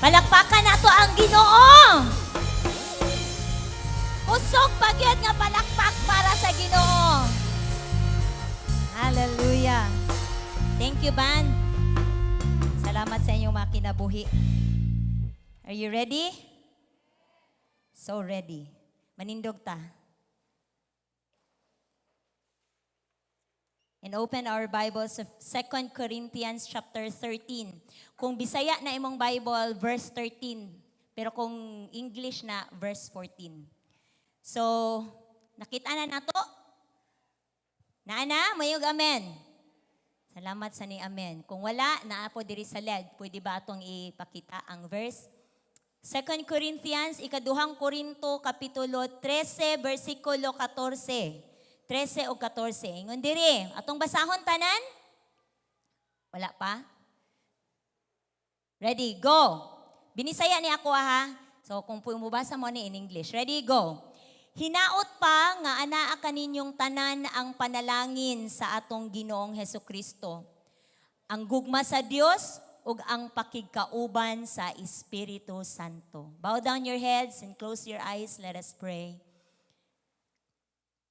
Palakpakan nato ang Ginoo. Kusog pa gyud nga palakpak para sa Ginoo. Hallelujah. Thank you, band. Salamat sa inyong mga kinabuhi. Are you ready? So ready. Manindog ta. And open our Bibles to 2 Corinthians chapter 13. Kung Bisaya na imong Bible, verse 13. Pero kung English na, verse 14. So, nakita na nato? Naa na? Mayog amen. Salamat sa ni amen. Kung wala, naa po diri sa LED. Pwede ba atong ipakita ang verse? 2 Corinthians, ikaduhang Korinto, Kapitulo 13, versikulo 14. 13 o 14. Ingon diri, atong basahon tanan? Wala pa? Ready, go. Binisaya ni ako ha. So kung mubasa mo ni in English. Ready, go. Hinaot pa nga anaa kaninyong tanan ang panalangin sa atong Ginoong Heso Kristo. Ang gugma sa Dios ug ang pakigkauban sa Espiritu Santo. Bow down your heads and close your eyes. Let us pray.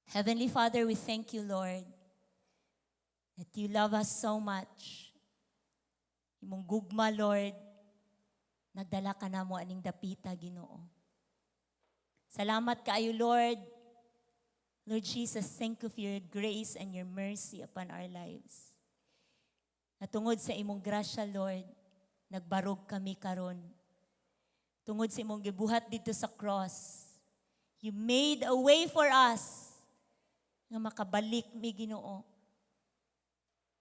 Heavenly Father, we thank you, Lord, that you love us so much. Imong gugma, Lord, nagdala ka namo aning dapita, Ginoo. Salamat kaayo, Lord. Lord Jesus, thank you for your grace and your mercy upon our lives. Natungod sa imong grasya, Lord, nagbarog kami karon. Tungod sa imong gibuhat dito sa cross, you made a way for us nga makabalik mi, Ginoo,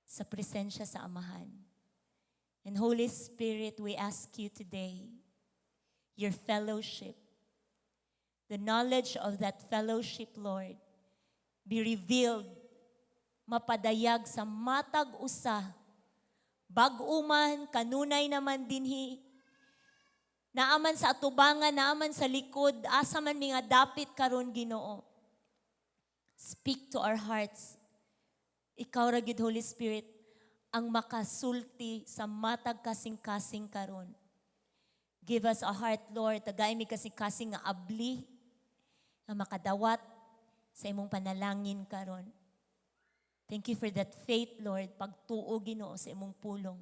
sa presensya sa Amahan. And Holy Spirit, we ask you today, your fellowship, the knowledge of that fellowship, Lord, be revealed, mapadayag sa matag usa, bag-o man, kanunay naman dinhi, naaman sa atubangan, naaman sa likod, asa man mi nga dapit karon, Ginoo. Speak to our hearts. Ikaw ra gyud, Holy Spirit, ang makasulti sa matag kasing-kasing karon. Give us a heart, Lord, tagay mi kasing-kasing nga abli, nga makadawat sa imong panalangin karon. Thank you for that faith, Lord, pagtuo, Ginoo, sa imong pulong.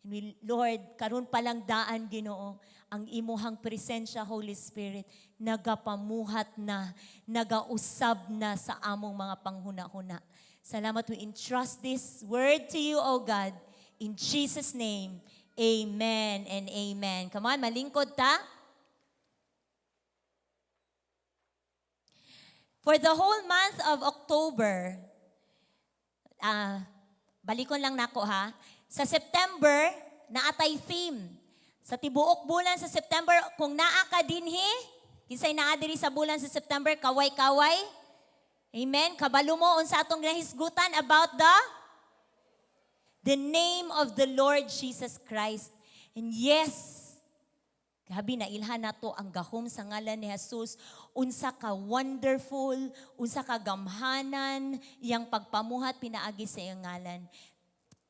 And we, Lord, karon pa lang daan, Ginoo, ang imuhang presensya, Holy Spirit, nagapamuhat na, nagausab na sa among mga panghuna-huna. Salamat, we entrust this word to you, O God. In Jesus' name, amen and amen. Come on, malingkod ta. For the whole month of October, balikon lang nako ha. Sa September, naatay theme. Sa tibuok bulan sa September, kung naa ka dinhi, kinsay naa diri sa bulan sa September, kaway-kaway. Amen. Kabalo mo unsa atong nahisgutan about the name of the Lord Jesus Christ. And yes, grabe na ilhan nato ang gahom sa ngalan ni Jesus. Unsa ka wonderful, unsa ka gamhanan iyang pagpamuhat pinaagi sa iyang ngalan.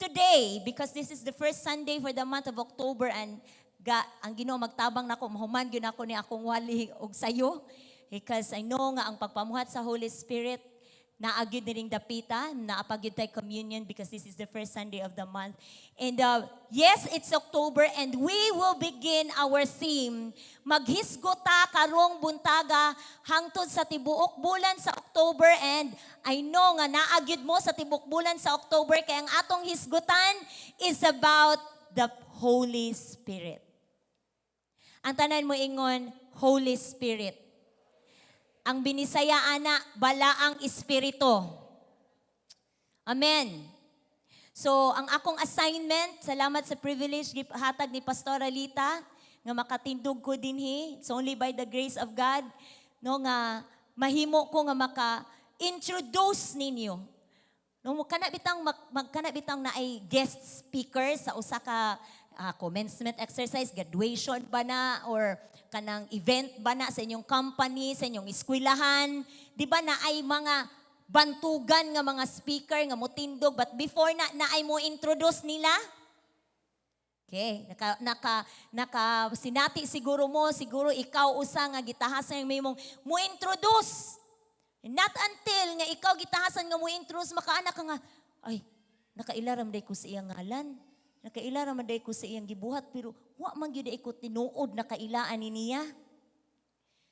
Today, because this is the first Sunday for the month of October and ga, ang Ginoo magtabang nako, mahuman gyud nako ni akong wali og sayo because I know nga ang pagpamuhat sa Holy Spirit naa gyud niring dapita, naa pa gyud tay communion because this is the first Sunday of the month. And yes, it's October and we will begin our theme. Maghisgota karong buntaga hangtod sa tibuok bulan sa October, and I know nga naa gyud mo sa tibuok bulan sa October kay ang atong hisgutan is about the Holy Spirit. Ang tanan mo ingon, "Holy Spirit." Ang Binisaya ana, balaang espiritu. Amen. So, ang akong assignment, salamat sa privilege hatag ni Pastora Lita nga makatindog ko dinhi. It's only by the grace of God, no, nga mahimo ko nga maka-introduce ninyo. No, kana bitang naay guest speaker sa usa ka commencement exercise, graduation ba na or kanang event ba na sa inyong company, sa inyong eskwelahan, di ba naay mga bantugan nga mga speaker nga motindog, but before na naay mo introduce nila? Okay, naka sinati siguro mo, siguro ikaw usa nga gitahasan may mong mo introduce. Not until nga ikaw gitahasan nga mo introduce, makaana ka nga, "Ay, nakaila ra man ko sa iyang ngalan. Nakaila ra man ko sa iyang gibuhat, pero wa man gyud ko tinuod nakailaan ni niya."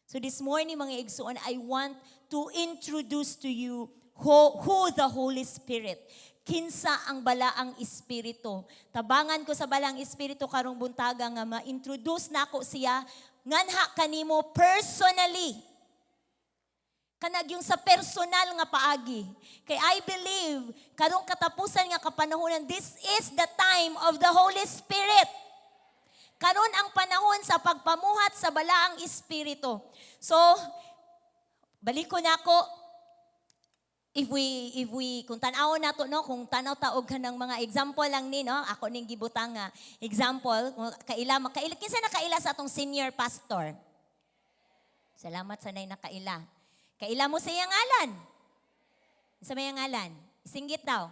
So this morning, mga igsuon, I want to introduce to you who the Holy Spirit. Kinsa ang Balaang Espiritu. Tabangan ko sa Balaang Espiritu karong buntaga nga ma-introduce nako siya nganha kanimo personally. Kanang yung sa personal nga paagi. Kay I believe, karong katapusan nga kapanahonan, this is the time of the Holy Spirit. Karon ang panahon sa pagpamuhat sa Balaang Espiritu. So, balik ko nako, if we kung tan-awon nato, no, kung tan-aw ta og kanang mga example lang ni, no, ako ning gibutang nga example, kung kaila makaila, kinsa nakaila sa atong senior pastor? Salamat sa nay nakaila. Kaila mo sa iyang ngalan? Sa may ngalan, isinggit daw.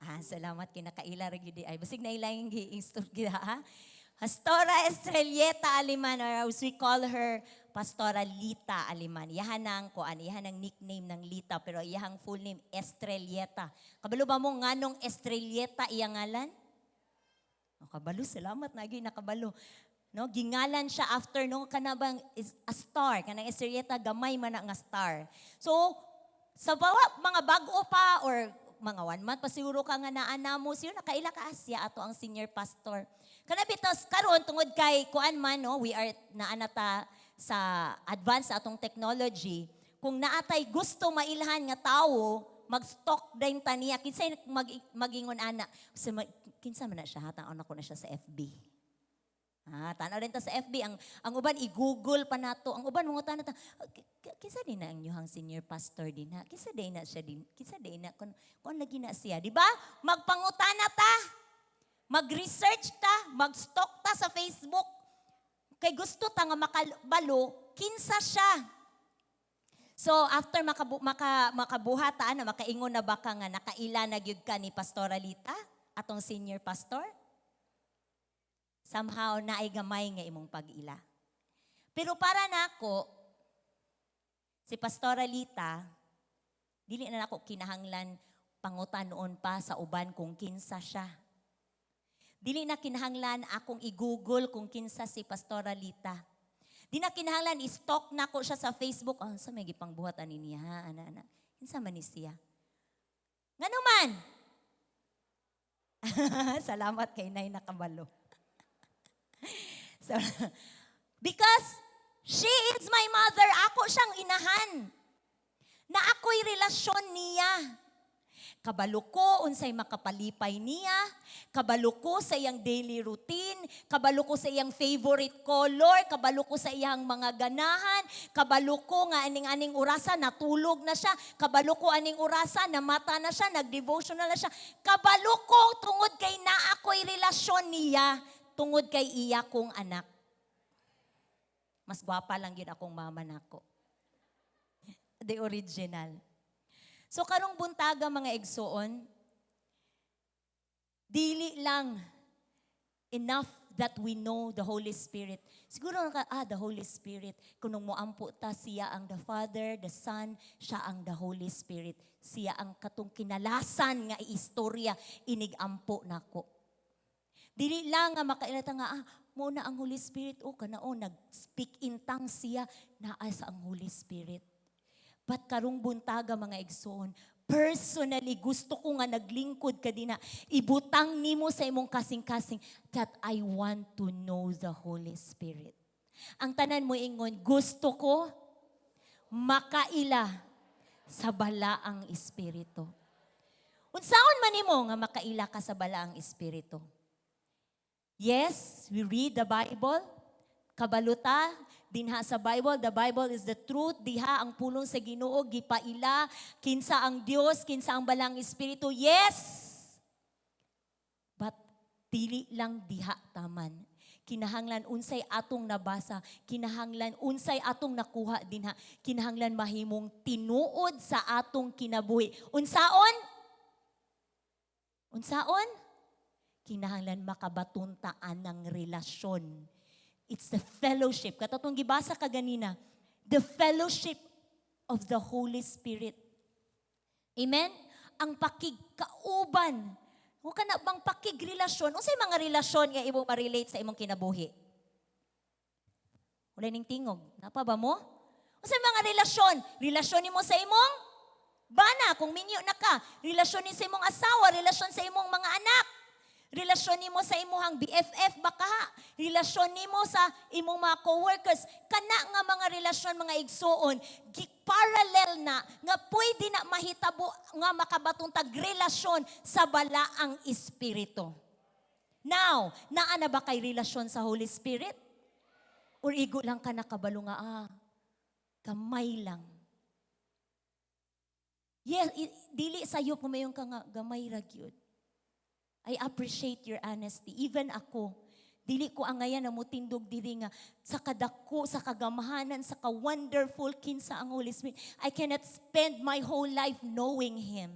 Ah, salamat kay nakaila ra gyud ay basig naila yung gi-istorya, ha. Pastora Estrelleta Aliman, or as we call her, Pastora Lita Aliman. Iyahan ang kuan, iyahan ang nickname ng Lita, pero iyahang full name Estrelleta. Kabalo ba mo nganong Estrelleta iyang ngalan? O, kabalo, salamat na gyud nakabalo. No, gingalan siya after, no, kana bang is a star, kanang Estrelleta gamay man na nga star. So sa bawa mga bag-o pa or mga one month pa siguro ka nga naa namo, siguro nakaila ka siya ato ang senior pastor. Kana bitaw karon tungod kay kuan man, no, we are naa na ta sa advance sa atong technology. Kung naatay gusto mailhan nga tawo, mag-stalk din ta niya. Kinsay magingon ana sa kinsa man na siya, hatang ko na siya sa FB. Ah, tanaw din ta sa FB, ang uban i-Google pa nato. Ang uban mga na ta, "Kinsa din na ang inyong senior pastor din ha? Kinsa din na siya din? Kinsa din na kun lagi na siya, di ba?" Magpangutana ta. Mag-research ta, mag-stalk ta sa Facebook. Kay gusto ta nga makabalo kinsa siya. So after makabuhat ta ana, makaingon na ba ka nga nakaila na gyud ka ni Pastora Lita, atong senior pastor? Somehow naay gamay nga imong pag-ila. Pero para nako, si Pastora Lita, dili na nako kinahanglan pangutan-on pa sa uban kung kinsa siya. Dili na kinahanglan akong i-Google kung kinsa si Pastora Lita. Di na kinahanglan i-stalk nako siya sa Facebook. "Ah, sa may gipangbuhat ani niya, ha, ana ana. Kinsa man ni siya?" Ngano man? Salamat kay Nay nakabalo. So, because she is my mother, ako siyang inahan. Na ako'y relasyon niya. Kabalo ko unsay makapalipay niya, kabalo ko sa iyang daily routine, kabalo ko sa iyang favorite color, kabalo ko sa iyang mga ganahan, kabalo ko nga aning-aning orasa natulog na siya, kabalo ko aning orasa namata na siya, nag-devotional na siya. Kabalo ko tungod kay naa ako'y relasyon niya, tungod kay iya kong anak. Mas gwapa lang yun akong mama nako. The original. So karong buntaga, mga igsoon, dili lang enough that we know the Holy Spirit. Siguro naka, ah, the Holy Spirit. Kung moampo ta, siya ang the Father, the Son, siya ang the Holy Spirit. Siya ang katong kinalasan nga istorya inigampo nako. Dili lang nga makaila ta nga, ah, mo na ang Holy Spirit, o kana o, nag-speak in tongues siya, naa sa ang Holy Spirit. But karong buntaga, mga igsoon, personally, gusto ko nga naglingkod ka dina, ibutang nimo sa imong kasing-kasing that I want to know the Holy Spirit. Ang tanan mo ingon, "Gusto ko makaila sa Balaang Espiritu." Unsaon man nimo nga makaila ka sa Balaang Espiritu? Yes, we read the Bible. Kabalo ta dinha sa Bible, the Bible is the truth. Diha ang pulong sa Ginoo gipaila kinsa ang Dios, kinsa ang Balaang Espiritu. Yes. But dili lang diha taman. Kinahanglan unsay atong nabasa, kinahanglan unsay atong nakuha dinha, kinahanglan mahimong tinuod sa atong kinabuhi. Unsaon? Unsaon? Kinahanglan makabaton ta anang relasyon. It's the fellowship. Katong gibasa kaganina, the fellowship of the Holy Spirit. Amen? Ang pakigkauban. O kana bang pakigrelasyon? Unsay mga relasyon nga imong ma-relate sa imong kinabuhi? Wala ning tingog. Napa ba mo? Unsay mga relasyon? Relasyon nimo sa imong bana kung minyo na ka. Relasyon ni sa imong asawa, relasyon sa imong mga anak. Relasyon nimo sa imong BFF baka. Relasyon nimo sa imong mga coworkers. Kana nga mga relasyon, mga igsuon, gi-parallel na nga pwede na mahitabo nga makabaton tag relasyon sa Balaang Espiritu. Now, naa na ba kay relasyon sa Holy Spirit? Or igo lang ka nakabalo nga, gamay lang? Yes, dili sayo pumayon ka nga gamay ra gyud. I appreciate your honesty. Even ako, dili ko angayan na mutindog diri nga sa kadako, sa kagamahanan, sa ka-wonderful kinsa ang Holy Spirit. I cannot spend my whole life knowing Him.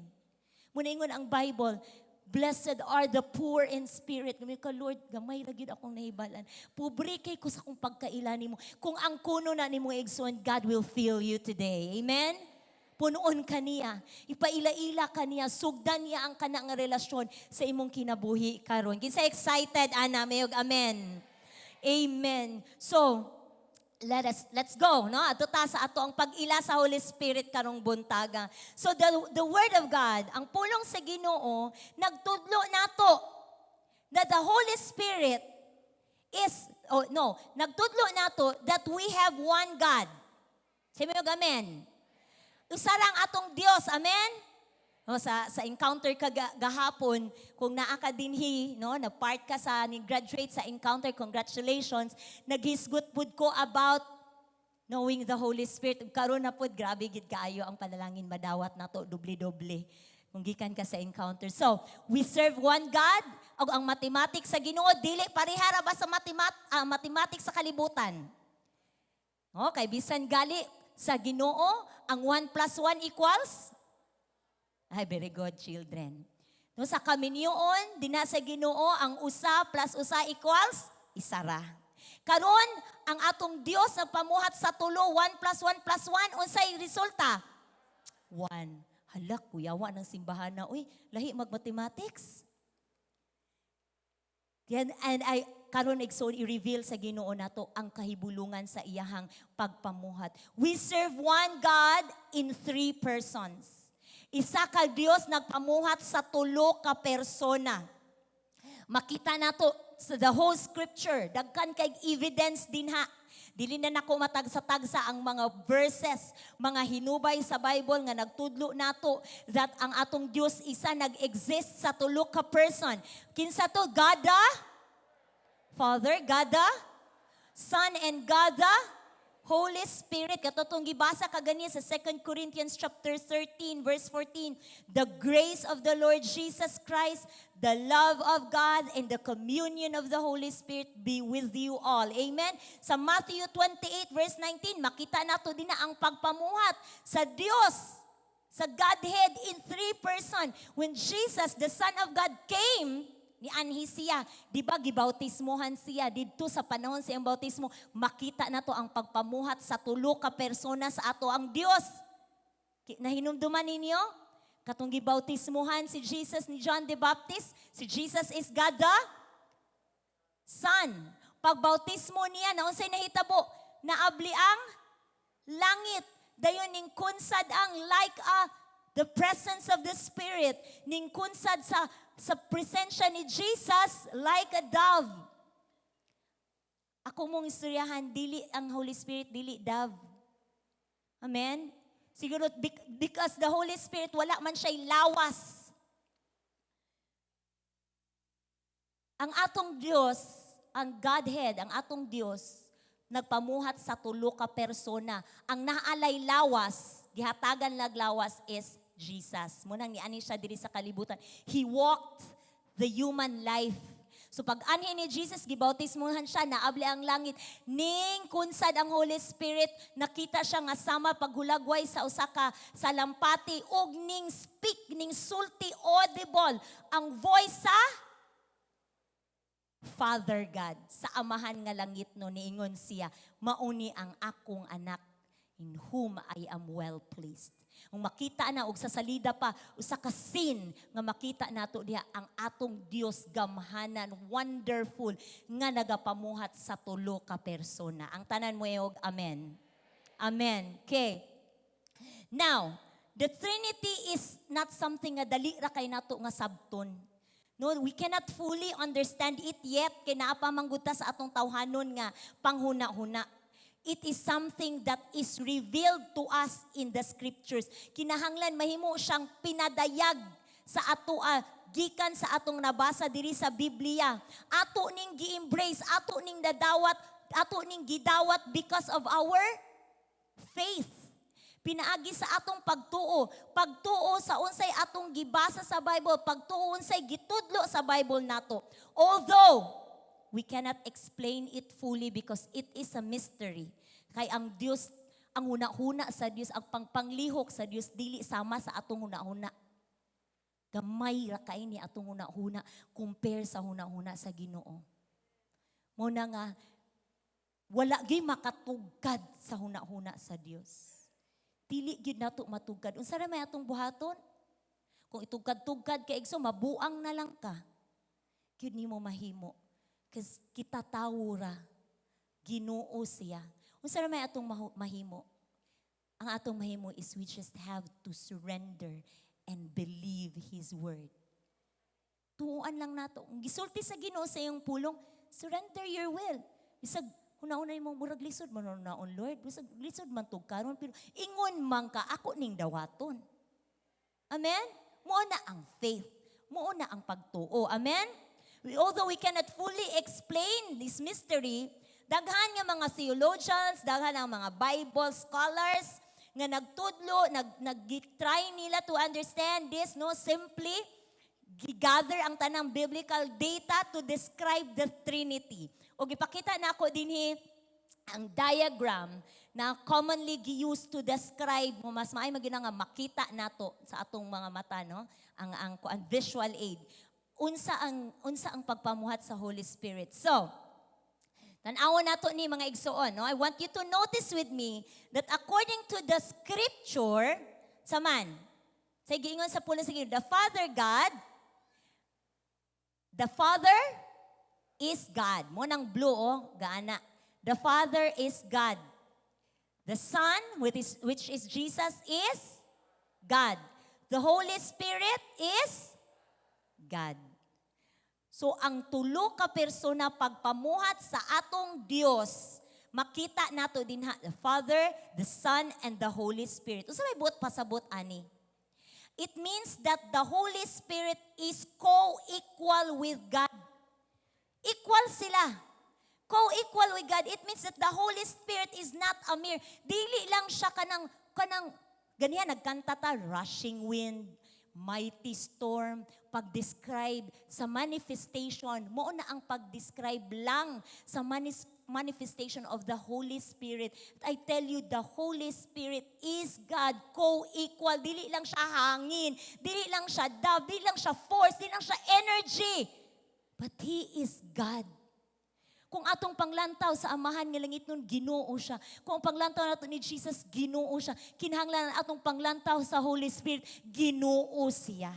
Mao na ingon ang Bible, "Blessed are the poor in spirit." Gamay ka, "Lord, gamay ra gyud akong nahibalan. Pobre kay ko sa akong pagkaila nimo." Kung ang kuno na nimo, igsoon, God will fill you today. Amen? Punuon ka niya. Ipaila-ila ka niya. Sugdan niya ang kana nga relasyon sa imong kinabuhi karon. Kinsa excited ana, mayog amen? Amen. So, let's go, no? Ato ta sa ato ang pag-ila sa Holy Spirit karong buntaga. So the word of God, ang pulong sa Ginoo, nagtudlo nato that the Holy Spirit is, oh no, nagtudlo nato that we have one God. Say mo amen. Usa ra ang atong Dios, amen? No, sa encounter ka gahapon, kung naa ka dinhi, no, na part ka sa ni graduate sa encounter, congratulations. Naghisgot pud ko about knowing the Holy Spirit. Ug karon na pud, grabe gid kaayo ang panalangin madawat nato doble-doble kung gikan ka sa encounter. So, we serve one God. Ug ang mathematics sa Ginoo dili parehara ba sa mathematics sa kalibutan. Okay, bisan gali sa Ginoo, ang 1 plus 1 equals? Ay, very good, children. No, sa kaminyoon, dinha sa Ginoo, ang usa plus usa equals isa ra. Karon, ang atong Dios nagpamuhat sa tulo, 1 plus 1 plus 1, unsay resulta? 1. Hala, kuyawa ng simbahan na, uy, lahi mag-mathematics. Yan, and I karon, igsoon, i-reveal sa Ginoo nato ang kahibulungan sa iyahang pagpamuhat. We serve one God in three persons. Isa ka Dios nagpamuhat sa tulo ka persona. Makita nato sa the whole scripture, daghan kay evidence dinha. Dili na nako matagsa-tagsa ang mga verses, mga hinubay sa Bible nga nagtudlo nato that ang atong Dios isa nag-exist sa tulo ka person. Kinsa to? God the Father, God the Son, and God the Holy Spirit. Katong gibasa kagani sa 2 Corinthians chapter 13 verse 14. "The grace of the Lord Jesus Christ, the love of God, and the communion of the Holy Spirit be with you all." Amen. Sa Matthew 28 verse 19, makita nato din na ang pagpamuhat sa Dios sa Godhead in three person. When Jesus, the Son of God, came, nianhi siya. Di ba gibautismohan siya didto sa panahon sa iyang bautismo, makita nato ang pagpamuhat sa tulo ka persona sa ato ang Dios. Nahinumduman ninyo? Katong gibautismohan si Jesus ni John the Baptist, si Jesus is God the Son. Pagbautismo niya, naunsay nahitabo? Naabli ang langit. Dayon ning kunsad ang like a the presence of the Spirit. Ning kunsad sa presensya ni Jesus like a dove. Ako mong istoryahan, dili ang Holy Spirit, dili dove. Amen? Siguro because the Holy Spirit, wala man siya'y lawas. Ang atong Diyos, ang Godhead, ang atong Diyos, nagpamuhat sa tulo ka persona. Ang naalay lawas, gihatagan naglawas is Jesus. Mao nang nianhi siya diri sa kalibutan. He walked the human life. So pag anhi ni Jesus, gibautismohan siya, naabli ang langit. Ning kunsad ang Holy Spirit, nakita siya nga sama paghulagway sa usa ka salampati ug ning speak, ning sulti, audible ang voice sa Father God, sa Amahan nga langit no, niingon siya, "Mao ni ang akong anak in whom I am well pleased." Kung makita na og sa salida pa usa ka scene nga makita nato diha ang atong Dios gamhanan, wonderful, nga nagapamuhat sa tulo ka persona. Ang tanan mo og amen. Amen. Okay. Now, the Trinity is not something nga dali ra kay nato nga sabton. No, we cannot fully understand it yet kay naa pa man gud ta sa atong tawhanon nga panghuna-huna. It is something that is revealed to us in the scriptures. Kinahanglan mahimo siyang pinadayag sa ato gikan sa atong nabasa diri sa Biblia. Ato ning gi-embrace, ato ning nadawat, ato ning gidawat because of our faith. Pinaagi sa atong pagtuo, pagtuo sa unsay atong gibasa sa Bible, pagtuo unsay gitudlo sa Bible nato. Although we cannot explain it fully because it is a mystery. Kay ang Dios, ang huna-huna sa Dios, ang pangpanglihok sa Dios dili sama sa atong huna-huna. Gamay ra kay ni atong huna-huna compare sa huna-huna sa Ginoo. Mao na nga wala gyud makatugkad sa huna-huna sa Dios. Dili gyud nato matugkad. Unsa ra may atong buhaton? Kung itugkad-tugkad ka, igso, mabuang na lang ka. Gyud nimo mahimo. Kasi kita tawo ra. Ginoo siya. Unsa ra may atong mahimo? Ang atong mahimo is we just have to surrender and believe His word. Tuuan lang nato. Kung gisulti sa Ginoo sa iyong pulong, surrender your will. Bisag huna-huna mo murag lisod man naon, Lord, bisag lisod man tug karon, pero ingon man ka, ako ning dawaton. Amen? Mao na ang faith. Mao na ang pagtuo. Amen? Although we cannot fully explain this mystery, daghan nga mga theologians, daghan ang mga Bible scholars nga nagtudlo, nag-try nila to understand this, no? Simply, gather ang tanang biblical data to describe the Trinity. O gipakita na ako dinhi ang diagram na commonly used to describe mo. Mas maayo magyud nga makita nato sa atong mga mata, no, ang visual aid, unsa ang pagpamuhat sa Holy Spirit. So tan-awon nato ni, mga igsoon, no? I want you to notice with me that according to the scripture, saman sa giingon sa pulong sa Ginoo, the Father God, the Father is God. Mao nang blue, oh, gaana. The Father is God. The Son, which is Jesus, is God. The Holy Spirit is God. So ang tulo ka persona pagpamuhat sa atong Dios, makita nato dinha the Father, the Son, and the Holy Spirit. Unsa may buot pasabot ani? It means that the Holy Spirit is co-equal with God. Equal sila. Co-equal with God. It means that the Holy Spirit is not a mere, dili lang siya kanang, ganihan, nagkanta ta, rushing wind, mighty storm, pag-describe sa manifestation, mao na ang pag-describe lang sa manifestation of the Holy Spirit. I tell you, the Holy Spirit is God, co-equal. Dili lang siya hangin, dili lang siya dove, dili lang siya force, dili lang siya energy. But He is God. Kung atong panglantaw sa Amahan nga langit nun, Ginoo siya. Kung ang panglantaw nato ni Jesus, Ginoo siya. Kinahanglan atong panglantaw sa Holy Spirit, Ginoo siya.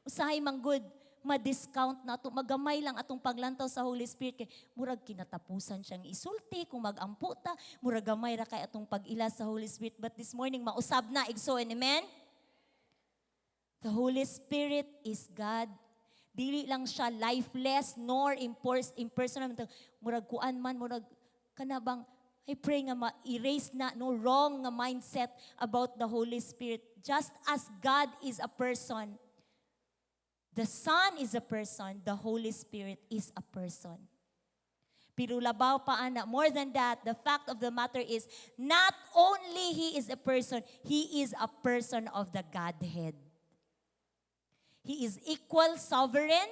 Usahay man gud, ma-discount nato, magamay lang atong paglantaw sa Holy Spirit kay murag kinatapusan siyang isulti kung magampo ta, murag gamay ra kay atong pag-ila sa Holy Spirit. But this morning, mausab na, igsoon, amen? The Holy Spirit is God. Dili lang siya lifeless nor impersonal. Murag kuan man, murag kana bang, I pray nga ma-erase na no wrong nga mindset about the Holy Spirit. Just as God is a person, the Son is a person, the Holy Spirit is a person. Pero labaw pa ana, more than that, the fact of the matter is, not only He is a person, He is a person of the Godhead. He is equal sovereign.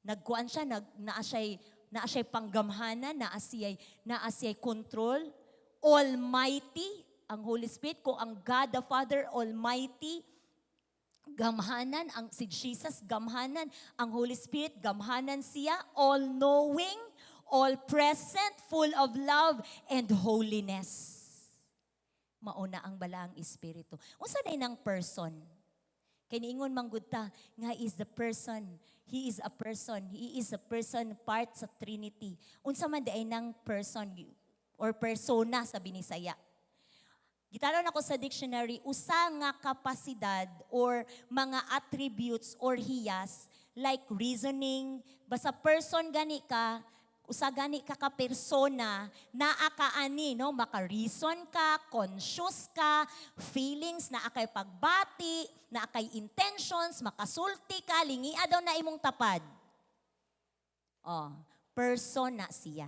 Nagkuan siya, naa siya'y panggamhanan, naa siya'y control. Almighty, ang Holy Spirit, kung ang God the Father Almighty, Gamhanan ang si Jesus, gamhanan ang Holy Spirit, gamhanan siya, all-knowing, all-present, full of love and holiness. Mao na ang Balaang Espiritu. Unsa day nang person? Kay niingon man gud ta nga is the person. He is a person. He is a person, part sa Trinity. Unsa man diay nang person or persona sa Binisaya? Gitan-aw nako sa dictionary, usa nga kapasidad or mga attributes or hiyas like reasoning, basta person gani ka, usa gani ka ka persona, naa ka ani, no, maka-reason ka, conscious ka, feelings, naa kay pagbati, naa kay intentions, makasulti ka, lingia daw na imong tapad. Oh, person na siya.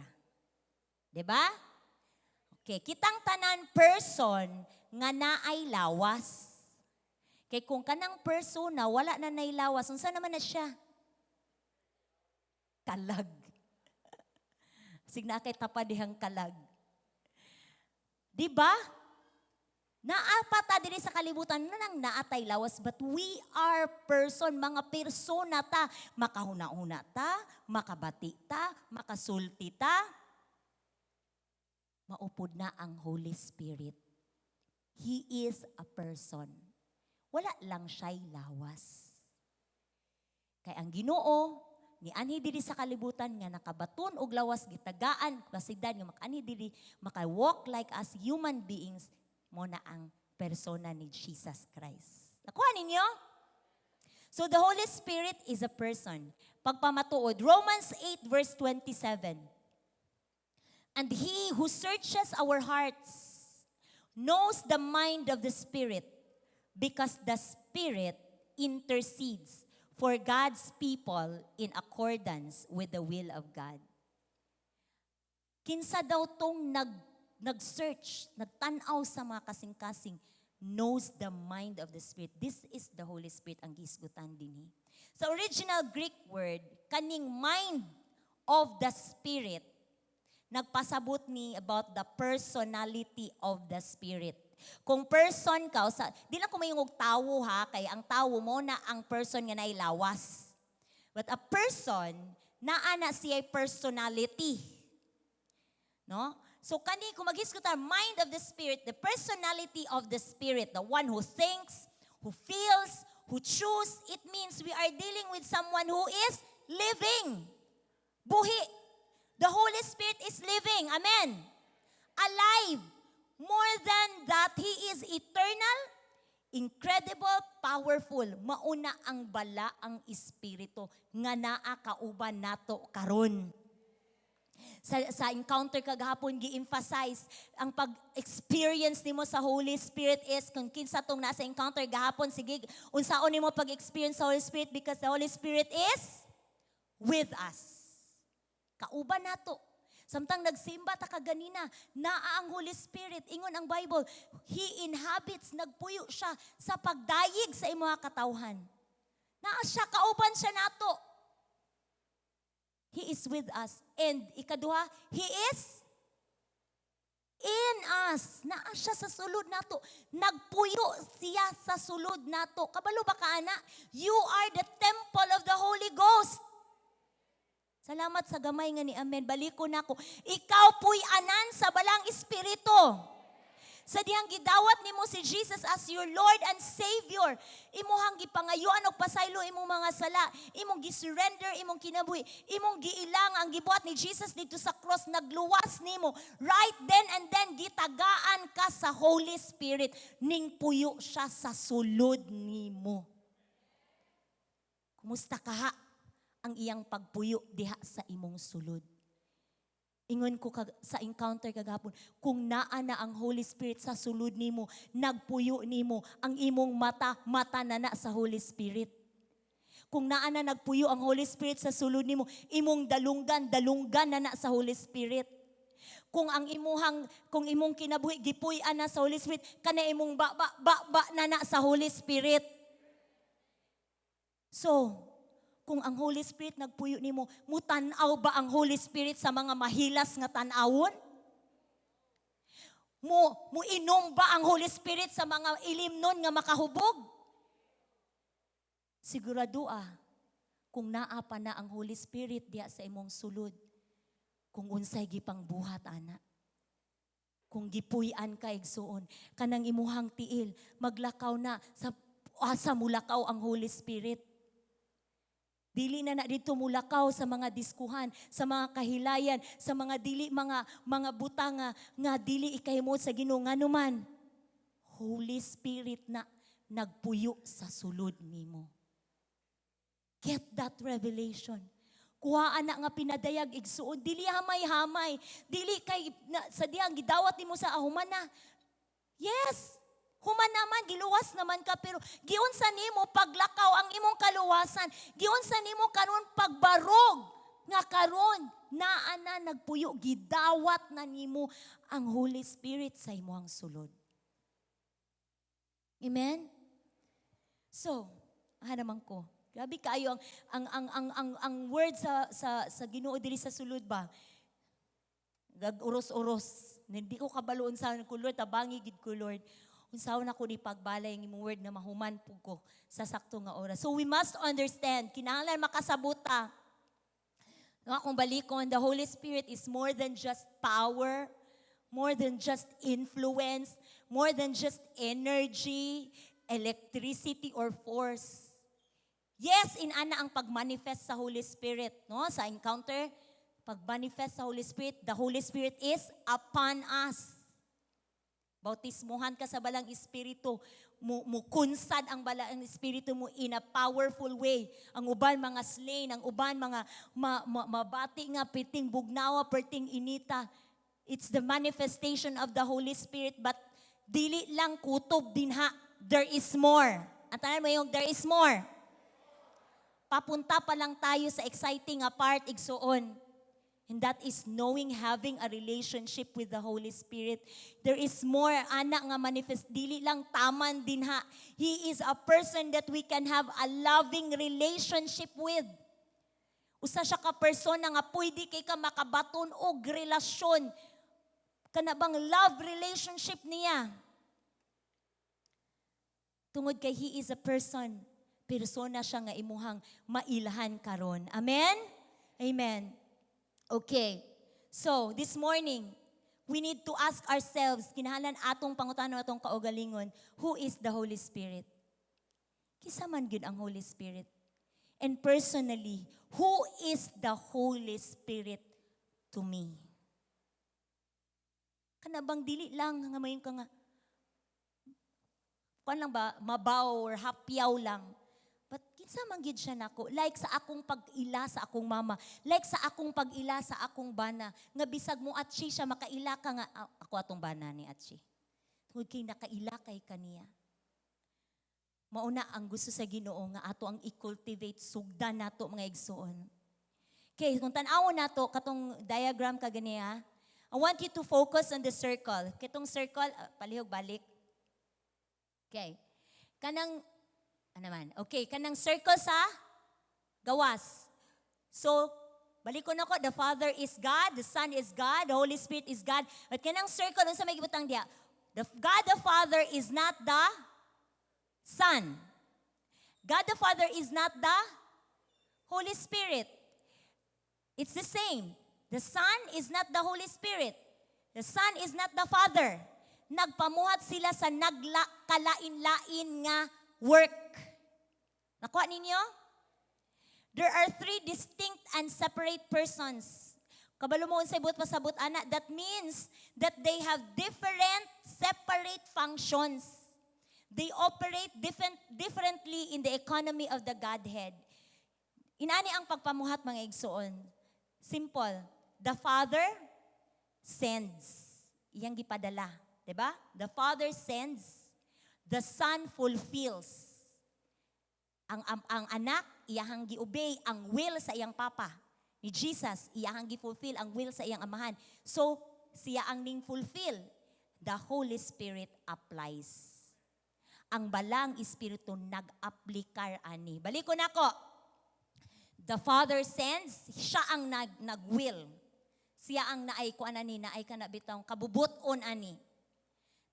'Di ba? Okay, kitang tanan person nga naay lawas. Kay kung kanang persona wala na nay lawas, unsa naman na siya? Kalag. Sig naa kay tapad dihang kalag. Di ba? Naa pa ta diri sa kalibutan na nang naa tay lawas, but we are person, mga persona ta. Makahuna-huna ta, makabati ta, makasulti ta. Mao pod na ang Holy Spirit. He is a person. Wala lang siya'y lawas. Kay ang Ginoo ni anhi diri sa kalibutan nga nakabaton og lawas, gitagaan kapasidad nga makaanhi diri, maka-walk like us human beings, mao na ang persona ni Jesus Christ. Nakuha ninyo? So the Holy Spirit is a person. Pagpamatuod, Romans 8 verse 27. "And He who searches our hearts knows the mind of the Spirit, because the Spirit intercedes for God's people in accordance with the will of God." Kinsa daw tong nag-search, nagtanaw sa mga kasing-kasing, knows the mind of the Spirit? This is the Holy Spirit ang gisgutan dinhi. Sa original Greek word, kaning mind of the Spirit, nagpasabot ni about the personality of the Spirit. Kung person ka, sa, di lang ko mayong tawo ha, kay ang tawo mao na ang person nga naay lawas. But a person, naa na siya personality. No? So kani kung maghisgot ta, mind of the Spirit, the personality of the Spirit, the one who thinks, who feels, who choose, it means we are dealing with someone who is living. Buhi. The Holy Spirit is living. Amen. Alive. More than that, He is eternal, incredible, powerful. Mao na ang Balaang Espiritu nga naa kauban nato karon. Sa encounter kagahapon, gi-emphasize ang pag-experience nimo sa Holy Spirit is kung kinsa tong nasa encounter gahapon, sige, unsaon nimo pag-experience sa Holy Spirit, because the Holy Spirit is with us. Kauban nato. Samtang nagsimba ta kaganina, naa ang Holy Spirit. Ingon ang Bible, He inhabits, nagpuyo siya sa pagdayeg sa imong katawhan. Naa siya, kauban siya nato. He is with us. And ikaduha, He is in us. Naa siya sa sulod nato. Nagpuyo siya sa sulod nato. Kabalo ba ka ana? You are the temple of the Holy Ghost. Salamat sa gamay nga ni amen. Baliko nako. Ikaw puy anan sa Balaang Espiritu. Sa dihang gidawat nimo si Jesus as your Lord and Savior, imuhang gipangayuan og pasaylo imong mga sala, imong gisurrender imong kinabuhi, imong giilang ang gibuhat ni Jesus didto sa cross, nagluwas nimo. Right then and then, gitagaan ka sa Holy Spirit, ning puyo siya sa sulod nimo. Kumusta kaha ang iyang pagpuyo diha sa imong sulod? Ingon ko sa encounter kagahapon, kung naa na ang Holy Spirit sa sulod nimo, nagpuyo nimo, ang imong mata, mata na na sa Holy Spirit. Kung naa na nagpuyo ang Holy Spirit sa sulod nimo, imong dalunggan, dalunggan na na sa Holy Spirit. Kung imong kinabuhi gipuy-an na sa Holy Spirit, kana imong baba ba na na sa Holy Spirit. So, kung ang Holy Spirit nagpuyo nimo, mutan-aw ba ang Holy Spirit sa mga mahilas nga tan-awon? Mo muinom ba ang Holy Spirit sa mga ilimnon nga makahubog? Sigurado kung naa pa na ang Holy Spirit diya sa imong sulod, kung unsay gipang buhat ana. Kung gipuy-an ka, igsuon, kanang imuhang tiil, maglakaw na sa asa mulakaw ang Holy Spirit. Dili na na dito mulakaw sa mga diskuhan, sa mga kahilayan, sa mga dili mga butang nga dili ikahimot sa Ginoo, nganuman Holy Spirit na nagpuyo sa sulod nimo. Get that revelation. Kuhaan na nga pinadayag, igsuon, dili hamay-hamay, dili kay na, sa diyang gidawat nimo sa ahuman na. Yes, human naman, giluwas naman ka, pero giunsa nimo paglakaw ang imong kaluwasan, giunsa nimo karon pagbarog nga karon naa na nagpuyo, gidawat na nimo ang Holy Spirit sa imong sulod. Amen? So, aha naman ko. Grabe kaayo ang word sa Ginoo diri sa sulod ba. Gag uros-uros. Hindi ko kabalo unsa ko, Lord, tabangi gid ko, Lord. Unsaon ako ni pagbalay ang imong word na mahuman pud ko sa sakto nga oras. So we must understand, kinahanglan makasabot ta. Nga kung balikon, the Holy Spirit is more than just power, more than just influence, more than just energy, electricity, or force. Yes, inana ang pag-manifest sa Holy Spirit, no? Sa encounter, pag-manifest sa Holy Spirit, the Holy Spirit is upon us. Bautismuhan ka sa Balang Espiritu, mo kunsad ang Balang Espiritu mo in a powerful way. Ang uban mga slain, ang uban mga mabati nga perting bugnawa, perting inita. It's the manifestation of the Holy Spirit, but dili lang kutob dinha. There is more. Ang tanan mo yung there is more. Papunta pa lang tayo sa exciting nga part, igsuon. And that is knowing, having a relationship with the Holy Spirit. There is more, ana nga manifest, dili lang taman dinha. He is a person that we can have a loving relationship with. Usa siya ka persona nga pwede kay ka makabaton og relasyon. Kana bang love relationship niya. Tungod kay he is a person, persona siya nga imuhang mailhan karon. Amen? Amen. Okay. So, this morning, we need to ask ourselves, kinahanglan atong pangutana atong kaugalingon, who is the Holy Spirit? Kinsa man gyud ang Holy Spirit? And personally, who is the Holy Spirit to me? Kana bang dili lang nga mayon ka nga kuan lang ba, mabaw or hapyaw lang. But kinsa man gid siya nako? Like sa akong pag-ila sa akong mama, like sa akong pag-ila sa akong bana, nga bisag mo atsi siya makaila ka nga, "Ah, ako atong bana ni atsi." Tungod kay nakaila kay kaniya. Mauna ang gusto sa Ginoo nga ato ang i-cultivate, sugdan nato, mga igsuon. Okay, kung tan-awon nato katong diagram kaganiya, I want you to focus on the circle. Kitong circle, palihog balik. Okay. Kanang ano man? Okay, kanang circle sa gawas. So, balik ko na ko, the Father is God, the Son is God, the Holy Spirit is God. But kanang circle, unsa may gibutang diya? The God the Father is not the Son. God the Father is not the Holy Spirit. It's the same. The Son is not the Holy Spirit. The Son is not the Father. Nagpamuhat sila sa nagkalain-lain nga work. Nakuha ninyo? There are three distinct and separate persons. Kabalo mo unsay buot pasabot ana? That means that they have different separate functions. They operate differently in the economy of the Godhead. Inani ang pagpamuhat, mga igsuon. Simple. The Father sends. Iyang gipadala. 'Di ba? The Father sends. The Son fulfills. Ang anak, iyahang gi-obey ang will sa iyang papa. Ni Jesus, iyahang gi-fulfill ang will sa iyang amahan. So, siya ang ning fulfill. The Holy Spirit applies. Ang Balang Espiritu nag-aplikar ani. Balik ko nako. The Father sends, siya ang nag-will. Siya ang naay kuan ani, naay kana bitawng kabubut-on ani.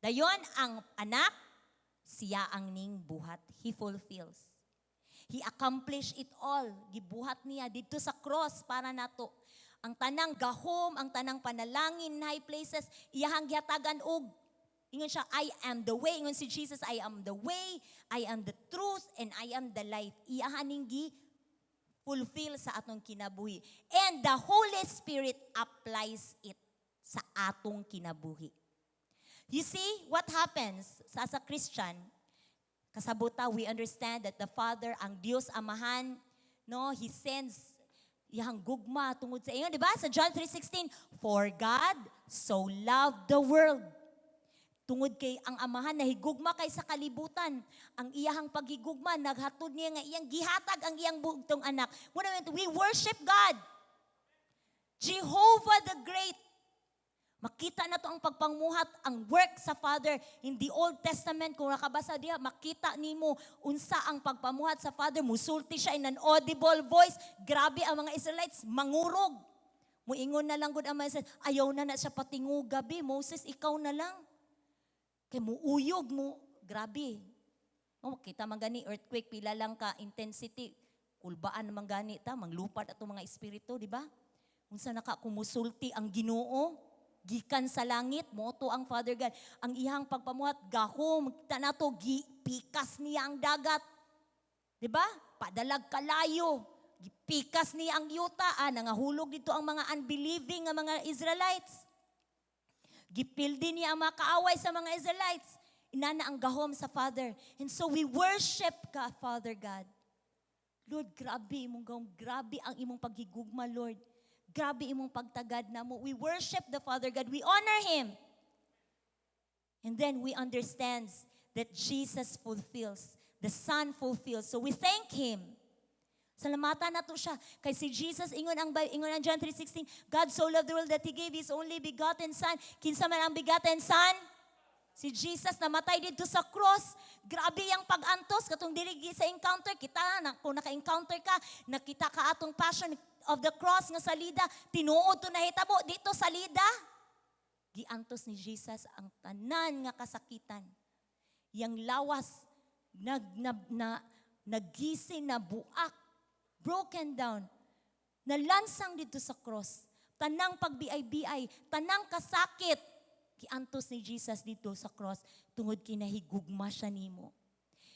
Dayon ang anak, siya ang ning buhat. He fulfills. He accomplished it all. Gibuhat niya didto sa cross para nato. Ang tanang gahom, ang tanang panalangin, high places, iyahang gihatagan og ingon siya, "I am the way." Ingon si Jesus, "I am the way, I am the truth, and I am the life." Iyahan ning gi fulfill sa atong kinabuhi. And the Holy Spirit applies it sa atong kinabuhi. You see, what happens sa as a Christian, kasabuta, we understand that the Father, ang Dios Amahan, no, He sends iyang gugma tungod sa inyo, di ba? Sa John 3:16, "For God so loved the world." Tungod kay ang Amahan nahigugma kay sa kalibutan, ang iyahang paghigugma naghatod niya nga iyang gihatag ang iyang bugtong anak. Muna we worship God. Jehovah the Great. Makita na to ang pagpangmuhat, ang work sa Father in the Old Testament. Kung nakabasa diha, makita nimo unsa ang pagpamuhat sa Father. Musulti siya in an audible voice. Grabe ang mga Israelites, mangurog. Muingon na lang gud ang mga Israelites, "Ayaw na na siya patinguga gabi. Moses, ikaw na lang." Kay muuyog mo, grabe. Oh, kita man gani earthquake, pila lang ka intensity. Kulbaan naman gani ta, manglupad ato mga espiritu, di ba? Unsa naka kumusulti ang Ginoo gikan sa langit, mao to ang Father God. Ang iyang pagpamuhat, gahom, kita nato gipikas niya ang dagat. Di ba? Padalag kalayo. Gipikas niya ang yuta. Ah, nangahulog dito ang mga unbelieving nga mga Israelites. Gipildi niya ang mga kaaway sa mga Israelites. Inana ang gahom sa Father. And so we worship ka, Father God. Lord, grabe imong gahom. Grabe ang imong paghigugma, Lord. Grabe imong pagtagad namo. We worship the Father God. We honor Him. And then we understand that Jesus fulfills. The Son fulfills. So we thank Him. Salamatan nato siya. Kay si Jesus, ingon ang John 3:16, "God so loved the world that He gave His only begotten Son." Kinsa man ang begotten Son? Si Jesus namatay didto sa cross. Grabe ang pag-antos katong diri sa encounter kita na kung naka-encounter ka, nakita ka atong Passion of the Cross nga salida, tinuod to nahitabo didto salida. Giantos ni Jesus ang tanan nga kasakitan. Yang lawas nag na, na nagising na buak, broken down, nalansang didto sa cross. Tanang pagbiay-biay, tanang kasakit, giantos ni Jesus didto sa cross tungod kinahigugma siya nimo.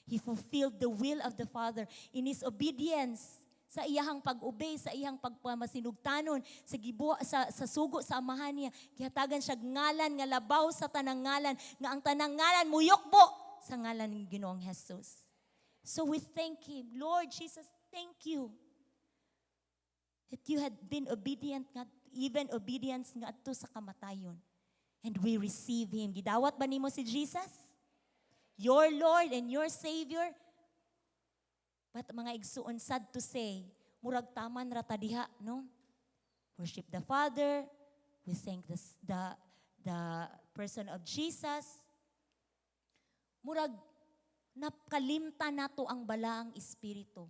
He fulfilled the will of the Father in His obedience sa iyahang pag-obey, sa iyang pagpamasinugtanon, sa gibo, sa sugo sa Amahan niya. Gihatagan siya ngalan nga labaw sa tanang ngalan, nga ang tanang ngalan muyukbo sa ngalan ng Ginoong Jesus. So we thank Him. Lord Jesus, thank you that you had been obedient, nga, even obedience ngadto sa kamatayon. And we receive Him. Gidawat ba nimo si Jesus? Your Lord and your Savior? But mga igsuon, sad to say, murag taman ra ta diha, no? Worship the Father, we thank the person of Jesus. Murag nakalimtan nato ang Balaang Espiritu.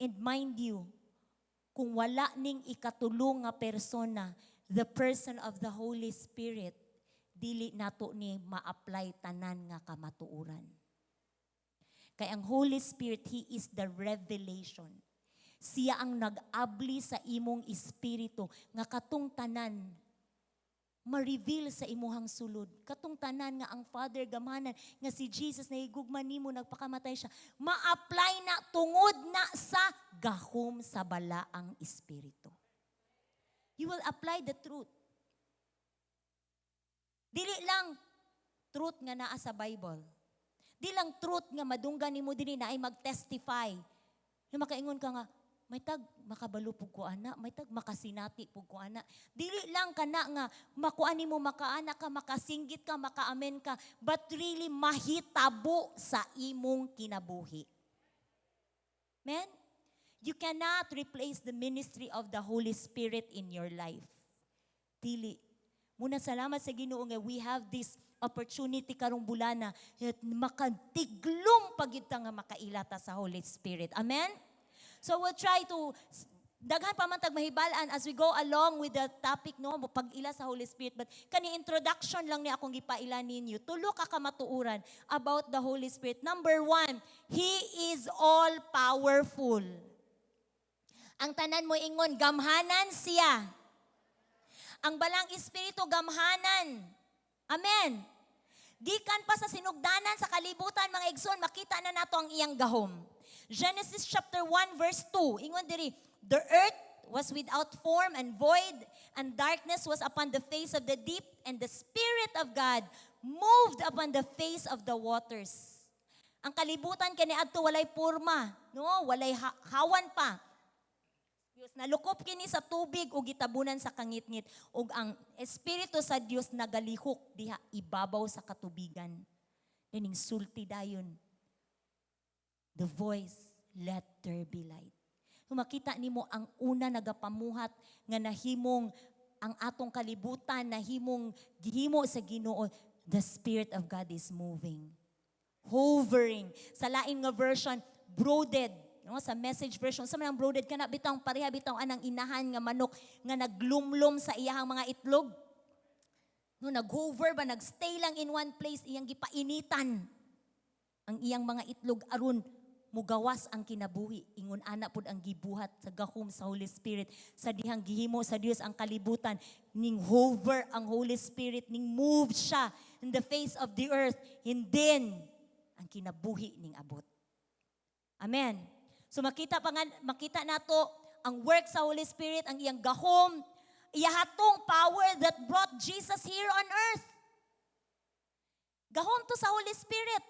And mind you, kung wala ning ikatulong nga persona, the person of the Holy Spirit, dili nato ni ma-apply tanan nga kamatuoran. Kay ang Holy Spirit, He is the revelation. Siya ang nag-abli sa imong espiritu nga katong tanan ma-reveal sa imuhang sulod. Katong tanan nga ang Father gamhanan, nga si Jesus na higugma nimo, nagpakamatay siya, ma-apply na tungod na sa gahom sa Balaang Espiritu. You will apply the truth. Dili lang truth nga naa sa Bible. Di lang truth nga madunggan nimo dinhi na ay mag-testify. Nga makaingon ka nga, "May tag makabalo pug ko ana, may tag makasinati pug ko ana." Dili lang kana nga makuan nimo, makaana ka, makasinggit ka, makaamen ka, but really mahitabo sa imong kinabuhi. Man, you cannot replace the ministry of the Holy Spirit in your life. Dili. Muna salamat sa Ginoo nga we have this opportunity karong bulana at makatiglom pa gyud ta nga makaila ta sa Holy Spirit. Amen? So we'll try to Daghan pa man tag mahibal-an as we go along with the topic, no, pag-ila sa Holy Spirit, but kani introduction lang ni akong gipaila ninyo. Tulo ka kamatuoran about the Holy Spirit. Number one, He is all powerful. Ang tanan mo ingon, "Gamhanan siya." Ang Balaang Espiritu, gamhanan. Amen. Gikan pa sa sinugdanan sa kalibutan, mga igsoon, makita na nato ang iyang gahom. Genesis chapter 1 verse 2, ingon diri, "The earth was without form and void, and darkness was upon the face of the deep, and the Spirit of God moved upon the face of the waters." Ang kalibutan kaniadto walay porma, no? Walay hawan pa. Diyos, nalukop kini sa tubig ug gitabunan sa kangitngit ug ang Espiritu sa Dios nagalihok diha ibabaw sa katubigan. Ning sulti dayon the voice, "Let there be light." Kung makita nimo ang una nagapamuhat nga nahimong ang atong kalibutan, nahimong gihimo sa Ginoo, the Spirit of God is moving. Hovering. Sa lain nga version, brooded. No, sa Message version, sa mga brooded kana bitawng pareha bitaw anang inahan nga manok nga naglumlum sa iyahang mga itlog. No, nag-hover ba, nagstay lang in one place, iyang gipainitan ang iyang mga itlog aron mugawas ang kinabuhi. Ingon ana pud ang gibuhat sa gahom sa Holy Spirit sa dihang gihimo sa Dios ang kalibutan. Ning hover ang Holy Spirit, ning move siya in the face of the earth, and then ang kinabuhi ning abot. Amen. So makita pa nga, makita nato ang work sa Holy Spirit, ang iyang gahom, iyahatong power that brought Jesus here on earth. Gahom to sa Holy Spirit.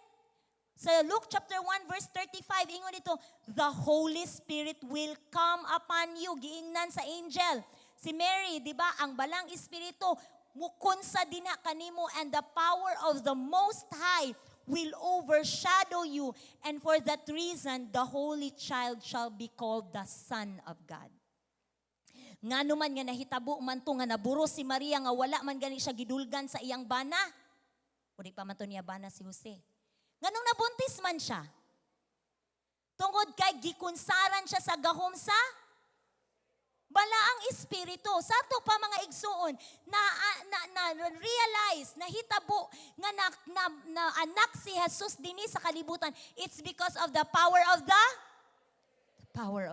Sa Luke chapter 1 verse 35, ingon dito, "The Holy Spirit will come upon you." Giingnan sa angel. Si Mary, di ba, ang Balaang Espiritu mukunsa dinha kanimo and the power of the Most High will overshadow you, and for that reason the holy child shall be called the Son of God. Ngano man nga nahitabo man to nga naburos si Maria nga wala man gani siya gidulgan sa iyang bana? O di pa man to niya bana si Jose. Nganong nabuntis man siya? Tungod kay gikunsaran siya sa gahom sa Balaang Espiritu. Sa ato pa, mga igsuon, na realize, nahitabo nga na anak si Jesus dinhi sa kalibutan. It's because of the power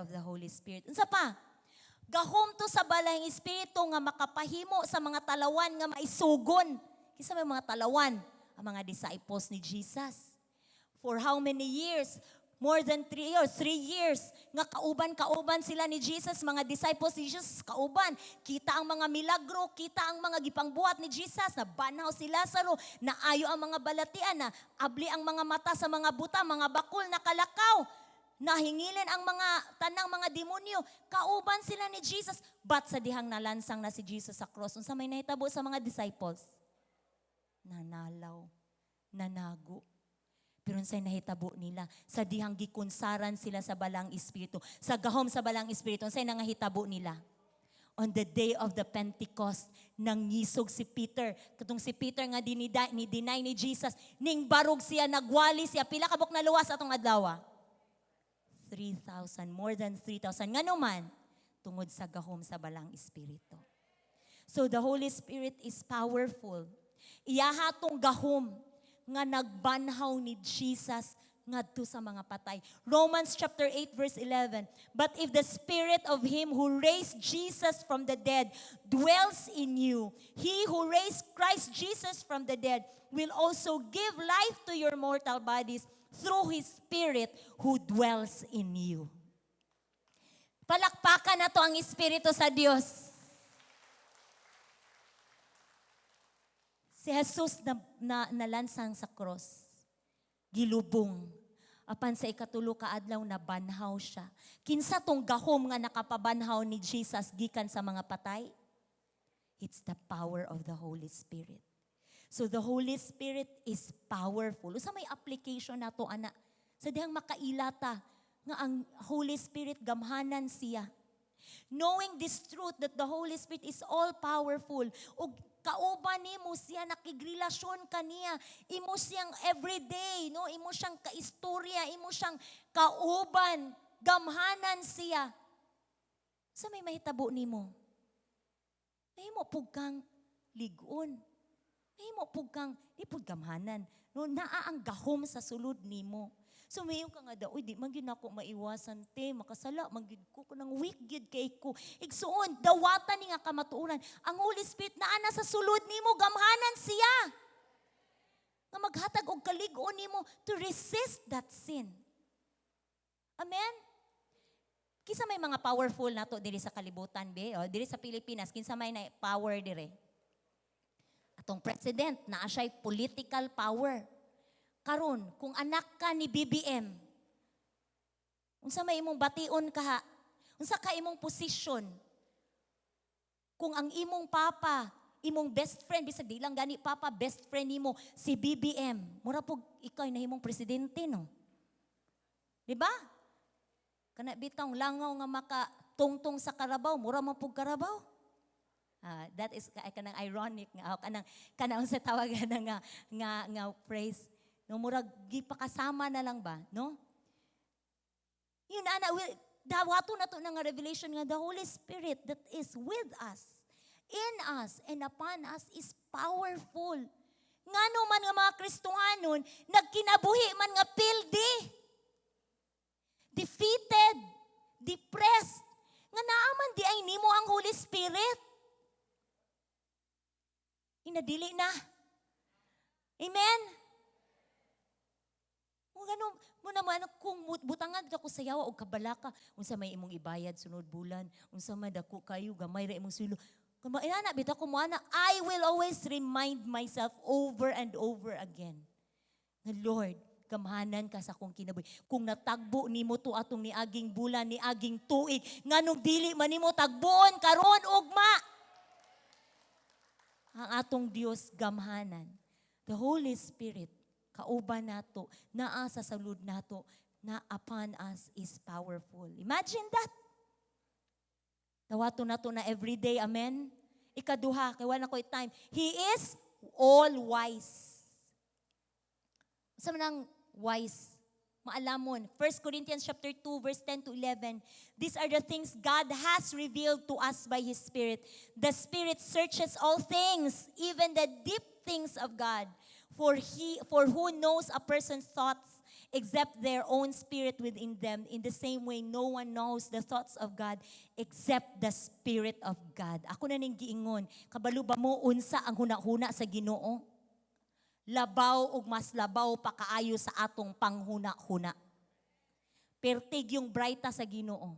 of the Holy Spirit. Unsa pa? Gahom to sa Balaang Espiritu nga makapahimo sa mga talawan nga maisugon. Kinsa may mga talawan? Ang mga disciples ni Jesus. For how many years? More than 3 years, 3 years, nga kauban-kauban sila ni Jesus, mga disciples ni Jesus, kauban. Kita ang mga milagro, kita ang mga gipangbuhat ni Jesus, na banhaw si Lazaro, na ayo ang mga balatian, na abli ang mga mata sa mga buta, mga bakul, nakalakaw, nahingilin ang mga tanang mga demonyo. Kauban sila ni Jesus. But sa dihang nalansang na si Jesus sa cross, unsa may nahitabo sa mga disciples? Nanalaw, nanago. Pero unsay nahitabo nila sa dihang gikunsaran sila sa Balaang Espiritu, sa gahom sa Balaang Espiritu, unsay nangahitabo nila? On the day of the Pentecost, nangisog si Peter. Katong si Peter nga ni deny ni Jesus, ning barog siya, nagwali siya. Pila ka buok naluwas atong adlaw? 3,000, more than 3,000. Ngano man? Tungod sa gahom sa Balaang Espiritu. So the Holy Spirit is powerful. Iyaha tong gahom nga nagbanhaw ni Jesus ngadto sa mga patay. Romans chapter 8 verse 11. "But if the spirit of him who raised Jesus from the dead dwells in you, he who raised Christ Jesus from the dead will also give life to your mortal bodies through his Spirit who dwells in you." Palakpakan nato ang Espiritu sa Dios. Si Jesus na nalansang sa cross, gilubong. Apan sa ikatulo ka adlaw, nabanhaw siya. Kinsa tong gahom nga nakapabanhaw ni Jesus gikan sa mga patay? It's the power of the Holy Spirit. So the Holy Spirit is powerful. Unsa may application nato ana? Sa dihang makaila ta nga ang Holy Spirit, gamhanan siya. Knowing this truth that the Holy Spirit is all powerful ug kauban nimo siya, nakigrelasyon ka niya, imo siyang everyday, no, imo siyang kaistorya, imo siyang kauban, gamhanan siya. Unsa may mahitabo nimo? Mahimo pug kang ligon. Mahimo pug kang di pud gamhanan. No, naa ang gahom sa sulod nimo. So mayo ka nga daw, "Uy, di man gyud nako maiwasan te, makasala man gyud ko, kanang weak gyud kay ko." Igsuon, dawatan ni nga kamatuoran. Ang Holy Spirit naa na sa sulod nimo, gamhanan siya nga maghatag og kalig-on nimo to resist that sin. Amen? Kinsa may mga powerful nato diri sa kalibutan be? O diri sa Pilipinas, kinsa may na power diri? Atong president naa siya'y political power. Karon, kung anak ka ni BBM, unsa may imong bation kaha? Unsa ka imong posisyon? Kung ang imong papa, imong best friend, bisag di lang gani papa, best friend nimo si BBM, mura pug ikaw nahimong presidente, no? Di ba? Kana bitawng langaw nga maka tungtong sa karabaw, mura man pug karabaw. Ah, that is kanang ironic nga, oh, kanang kanang sa tawagan nga phrase. No, murag gipakasama na lang ba, no? Yun ana will dawato na to na nga revelation nga the Holy Spirit that is with us, in us and upon us is powerful. Ngano man nga mga Kristohanon nagkinabuhi man nga pildi, defeated, depressed, nga naa man diay nimo ang Holy Spirit? Inadili na. Amen? Mo gano mo naman kung butangan ka ko sa yawa og kabalaka, unsa may imong ibayad sunod bulan, unsa man, dako kayo, gamay ra imong sweldo. Kung inana bitaw ko mo ana, I will always remind myself over and over again. Nga Lord, gamhanan ka sa akong kinabuhi. Kung natagbo nimo to atong niaging bulan, niaging tuig, nganong dili man nimo tagbuon karon ugma? Ang atong Dios gamhanan. The Holy Spirit, kauban nato, naa sa sulod nato, na upon us is powerful. Imagine that. Dawato nato na everyday, amen? Ikaduha, kay wala ko'y time. He is all wise. Unsa man ang wise? Maalamon. 1 Corinthians chapter 2 verse 10 to 11. These are the things God has revealed to us by His Spirit. The Spirit searches all things, even the deep things of God. For who knows a person's thoughts except their own spirit within them? In the same way, no one knows the thoughts of God except the Spirit of God. Ako na ning giingon, kabalo ba mo unsa ang huna-huna sa Ginoo? Labaw ug mas labaw pa kaayo sa atong panghuna-huna. Pertig yung brighta sa Ginoo.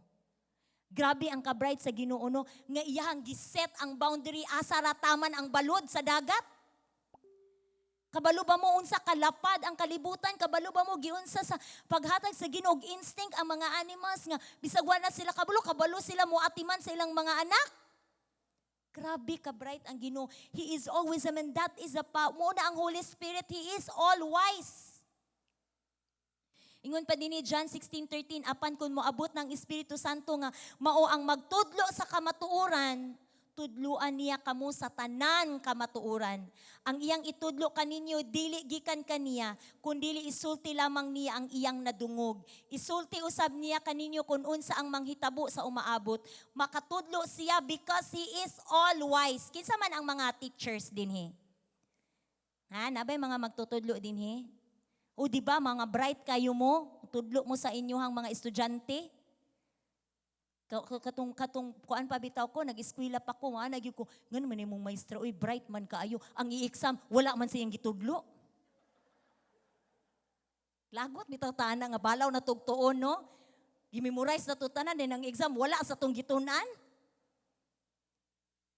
Grabe ang ka-bright sa Ginoo, no, nga iyahang giset ang boundary asa ra taman ang balod sa dagat. Kabalo ba mo unsa kalapad ang kalibutan? Kabalo ba mo giunsa sa paghatag sa Ginoo og instinct ang mga animals nga bisag wala sila kabalo, kabalo sila mo atiman sa ilang mga anak? Grabe ka bright ang Ginoo. He is always, I mean, that is the power. Mao na ang Holy Spirit, He is all wise. Ingon pa dinhi John 16:13, apan kung moabot ng Espiritu Santo nga mao ang magtudlo sa kamatuoran, tudluan niya kamo sa tanan kamatuoran. Ang iyang itudlo kaninyo dili gikan kaniya, kundili isulti lamang niya ang iyang nadungog. Isulti usab niya kaninyo kung unsa ang manghitabo sa umaabot. Makatudlo siya because He is all wise. Kinsa man ang mga teachers dinhi? Ha, naa bay mga magtutudlo dinhi? O di ba mga bright kayo mo, tudlo mo sa inyong mga estudyante? Katong kuan pa bitaw ko, nag-eskwela pa ko, ana gyud ko, ngano man imong maestra, uy, bright man kaayo. Ang i-exam, wala man siyang gitudlo. Lagot bitaw taana nga balaw na tugtuon, no? Gimemorize na to tanan din ang exam, wala sa tong gitun-an.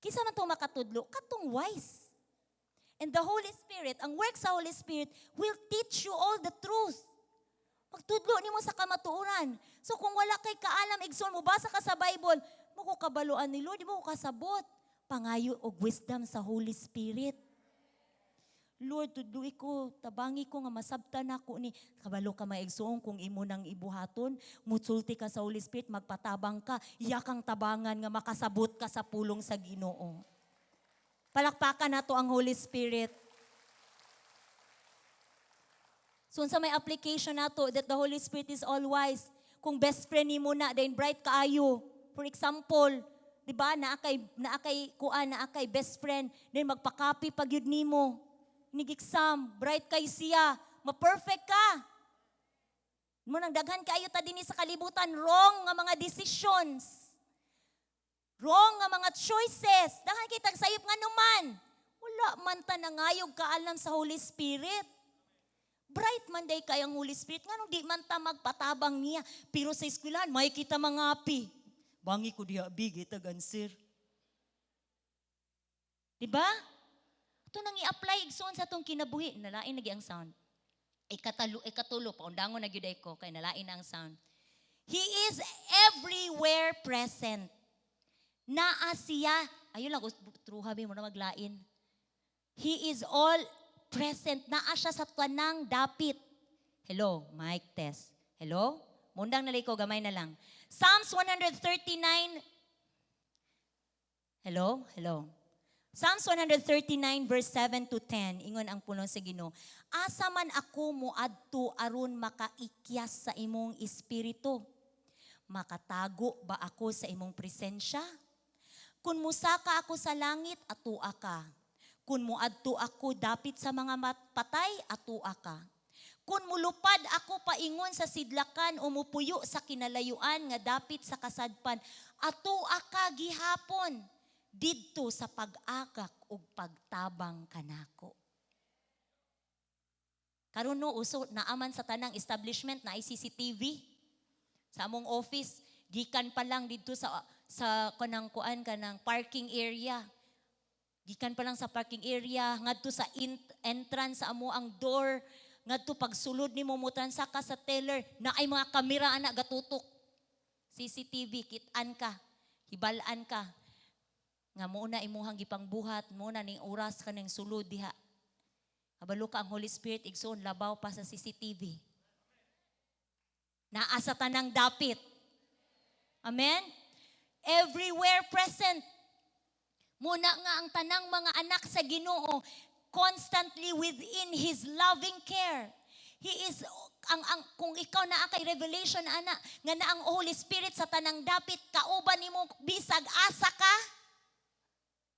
Kinsa man tong makatudlo? Katong wise. And the Holy Spirit, ang work sa Holy Spirit will teach you all the truth. Magtudlo nimo sa kamatuoran. So kung wala kay kaalam, igsoon mo basa ka sa Bible, mo ko kabaluan ni Lord, di mo ko kasabot. Pangayo og wisdom sa Holy Spirit. Lord, tudloi ko, tabangi ko nga masabtan nako ni. Kabalo ka maigsoon kung imo nang ibuhaton, mutsulti ka sa Holy Spirit, magpatabang ka, iya kang tabangan nga makasabot ka sa pulong sa Ginoo. Palakpakan nato ang Holy Spirit. So unsa may application nato that the Holy Spirit is all wise? Kung best friend nimo na, then bright kaayo, For example, di ba, naa kay kuan, naa kay best friend, then magpa-copy pa gyud nimo. Nig-exam, bright kay siya, ma-perfect ka. Mao nang daghan kaayo ta dinhi sa kalibutan wrong nga mga decisions. Wrong nga mga choices. Daghan kitag sayop, ngano man? Wala man ta nangayog kaalam sa Holy Spirit. Bright man day kay ang Holy Spirit. Nganong di man ta magpatabang niya? Pero sa eskwelahan, may kita mga api. Bangi ko diha, big, itagan sir. Di ba? Ito nang i-apply, igsoon, sa atong kinabuhi. Nalain lagi ang sound. Ikatalo, ikatulo, paundangon na gyud ko kay nalain na ang sound. He is everywhere present. Naa siya. Ayun lang, truha mo na maglain. He is all present. Naa siya sa tanang dapit. Hello, mic test. Hello? Mundang na ko, gamay na lang. Psalms 139. Hello? Hello. Psalms 139 verse 7 to 10, ingon ang pulong sa Ginoo: "Asa man ako moadto aron makaikyas sa imong espiritu? Makatago ba ako sa imong presensya? Kung musaka ako sa langit, atua ka. Kung muadto ako dapit sa mga patay, atua ka. Kung mulupad ako paingon sa sidlakan o mupuyo sa kinalayuan nga dapit sa kasadpan, atua ka gihapon didto sa pag-agak ug pagtabang kanako." Karon no, uso naaman sa tanang establishment na CCTV. Sa among office, gikan pa lang didto sa kanang kuan, kanang parking area. Gikan pa lang sa parking area ngadto sa entrance sa amo ang door, ngadto pagsulod nimo, mutransa ka sa teller, naay mga kamera ana gatutok. CCTV, kit-an ka, hibal-an ka nga mo na imuhang gipangbuhat, mo na ning oras ka ning sulod diha. Kabalo ka ang Holy Spirit, igsoon, labaw pa sa CCTV. Naa sa tanang dapit. Amen? Everywhere present. Muna nga ang tanang mga anak sa Ginoo constantly within His loving care. He is ang kung ikaw naa kay revelation ana nga na ang Holy Spirit sa tanang dapit, kauban nimo bisag asa ka,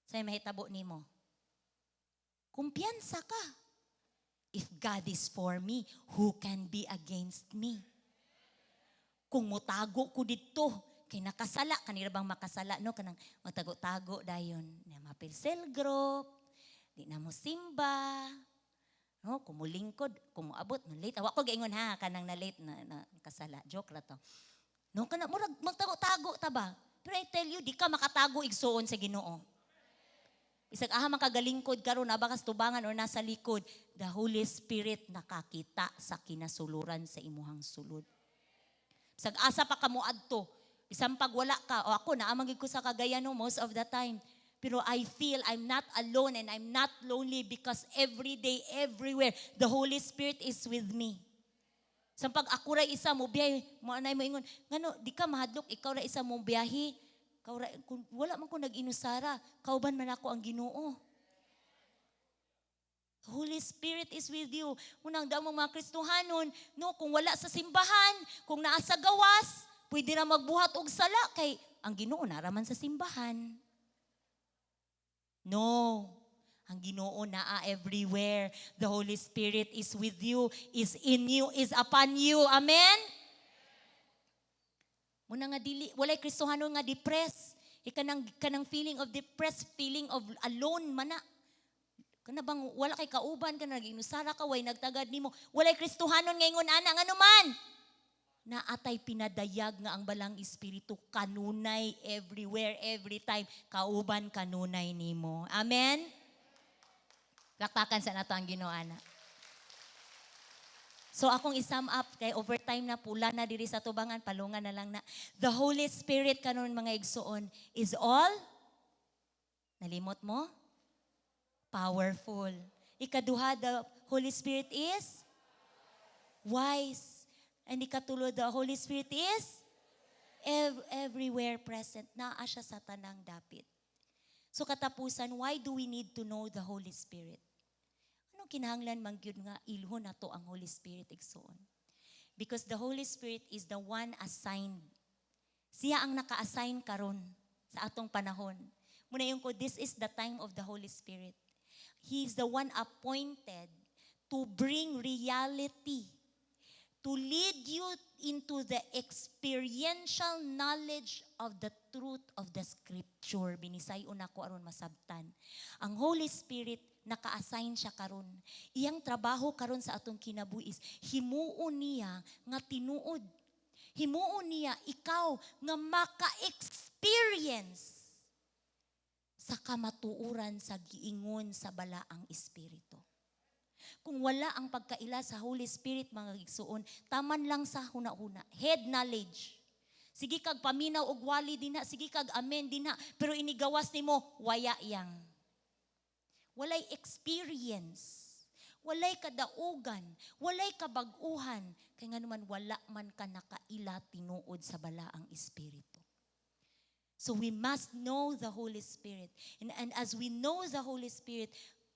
say mahitabo nimo? Kumpiyansa ka. If God is for me, who can be against me? Kung mutago ko didto, kay nakasala, kanira bang makasala, no? Kanang magtago-tago dayon. Na mapil cell group, di na mo simba, no? Kung mulingkod, kung moabot, late. Awa ko gaingon ha, kanang na late na kasala. Joke ra to. No, kana murag magtago-tago ta ba? Pero I tell you, di ka makatago, igsuon, sa Ginoo. Bisag aha man kagalingkod karon, naa ka sa tubangan or nasa likod, the Holy Spirit nakakita sa kinasuluran sa imuhang sulod. Bisag asa pa ka moadto, bisan pag wala ka, o ako naa man gid ko sa Cagayan, no, most of the time. Pero I feel I'm not alone and I'm not lonely because every day, everywhere, the Holy Spirit is with me. Sampag ako ra isa mo biyahe, mo anay mo ingon, ngano di ka mahadlok, ikaw ra isa mo biyahe? Ikaw ra, kung wala man ko nag-inusara, kauban man ako ang Ginoo. Holy Spirit is with you. Unang damong mga Kristohanon, no, kung wala sa simbahan, kung naa sa gawas, pwede na magbuhat og sala kay ang Ginoo naraman sa simbahan. No. Ang Ginoo naa everywhere. The Holy Spirit is with you, is in you, is upon you. Amen? Muna nga dili walay Kristohanon nga depressed. Ikanang kanang feeling of depressed, feeling of alone mana. Kana bang wala kay kauban ka, nag-inusara ka, way nagtagad nimo. Walay Kristohanon nga ingon ana, ngano man? Naatay pinadayag nga ang Balang Espiritu kanunay, everywhere, every time, kauban kanunay nimo. Amen. Lakpakan sa nato ang Ginoo ana. So akong i-sum up kay overtime na, pula na diri sa tubangan, palungan na lang na. The Holy Spirit kanon, mga igsuon, is all, nalimot mo? Powerful. Ikaduha, the Holy Spirit is wise. And ikatulo, the Holy Spirit is everywhere present. Naa siya sa tanang dapit. So katapusan, why do we need to know the Holy Spirit? Anong kinahanglan man gyud nga ilhon nato ang Holy Spirit, igsuon? Because the Holy Spirit is the one assigned Siya ang naka-assign karon sa atong panahon. Mao na ko, this is the time of the Holy Spirit. He is the one appointed to bring reality, to lead you into the experiential knowledge of the truth of the Scripture. Binisay-on nako aron masabtan. Ang Holy Spirit, naka-assign siya karon. Iyang trabaho karon sa atong kinabuhi is himuon niya nga tinuod. Himuon niya ikaw nga maka-experience sa kamatuoran sa giingon sa Balaang Espiritu. Kung wala ang pagkaila sa Holy Spirit, mga igsuon, taman lang sa huna-huna. Head knowledge. Sige kag paminaw og wali dinha, sige kag amen dinha, pero inigawas nimo waya yang. Walay experience. Walay kadaugan, walay kabag-uhan, kay nganuman wala man ka nakaila tinuod sa Balaang Espiritu. So we must know the Holy Spirit. And as we know the Holy Spirit,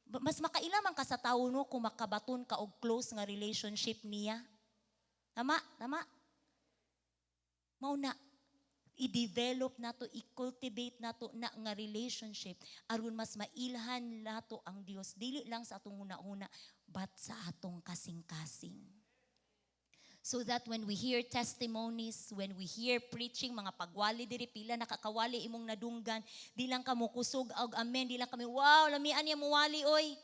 mas makaila man ka sa tao, no, kung makabaton ka og close nga relationship niya. Tama? Tama? Mao na, i-develop nato, i-cultivate nato na nga relationship aron mas mailhan nato ang Dios dili lang sa atong huna-huna but sa atong kasing-kasing. So that when we hear testimonies, when we hear preaching, mga pagwali diri, pila nakakawali imong nadunggan, di lang ka mokusog og amen, di lang kami, "Wow, lamian niya muwali oy.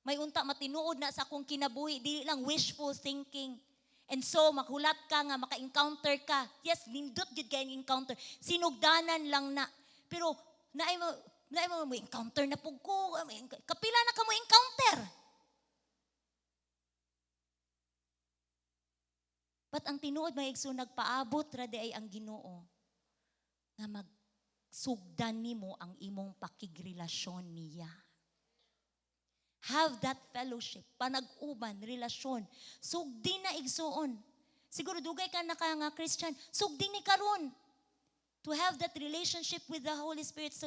May unta matinuod na sa akong kinabuhi," dili lang wishful thinking. And so, mahulat ka nga, maka-encounter ka. Yes, nindot gyud kay encounter. Sinugdanan lang na. Pero, naay mo, mo encounter na pug ko. Kapila na ka mo encounter. But ang tinuod, mga igsoon, nagpaabot ra diay ang Ginoo nga magsugdan nimo ang imong pakigrelasyon niya. Have that fellowship, panag-uban, relasyon. Sugdi na, igsuon. Siguro dugay ka na ka nga Christian, sugdi ni karon to have that relationship with the Holy Spirit. So,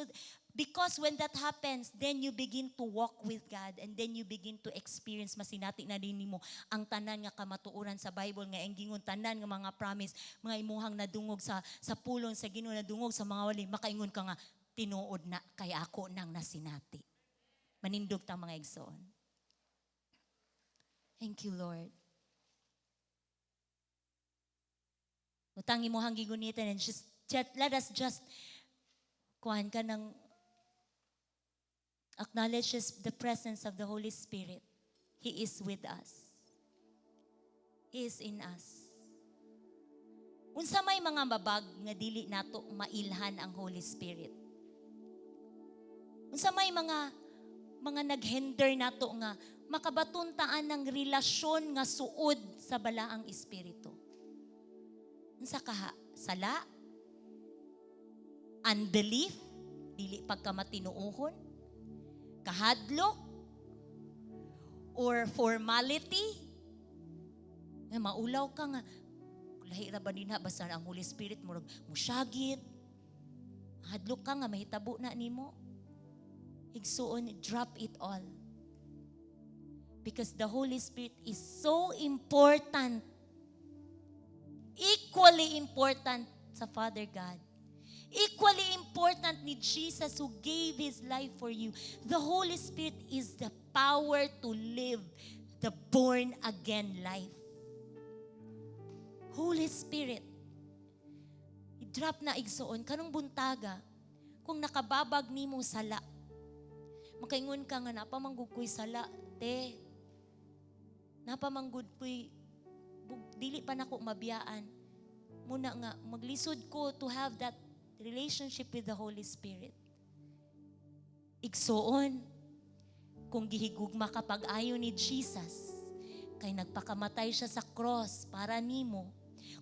because when that happens, then you begin to walk with God and then you begin to experience, masinati na din nimo ang tanan nga kamatuoran sa Bible nga ang gingon, tanan nga mga promise, mga imuhang nadungog sa pulong sa Ginoo, nadungog sa mga wali, makaingon ka nga tinuod na kay ako nang nasinati. Manindog ta, mga igsoon. Thank you, Lord. Utang imuhang gigunitan and just let us just kuhan ka ng acknowledge the presence of the Holy Spirit. He is with us. He is in us. Unsa may mga babag nga dili nato mailhan ang Holy Spirit? Unsa may mga naghinder nato nga makabaton taan ng relasyon nga suod sa Balaang Espiritu? Unsa kaha? Sala? Unbelief? Dili pagkamatinuohon? Kahadlok? Or formality? Nga maulaw ka nga, lahi ra ba dinha, basta ang Holy Spirit murag musyagit. Hadlok ka nga mahitabo na nimo. Igsuon, drop it all. Because the Holy Spirit is so important. Equally important sa Father God. Equally important ni Jesus who gave His life for you. The Holy Spirit is the power to live the born again life. Holy Spirit, i-drop na, igsuon, karong buntaga, kung nakababag nimo sala, makaingon ka nga, "Napamanggod ko'y sala, te. Napamanggod ko'y, dili pa nako mabiyaan." Muna nga, maglisod ko to have that relationship with the Holy Spirit. Igsuon, kung gihigugma ka pag-ayo ni Jesus, kay nagpakamatay siya sa cross para nimo.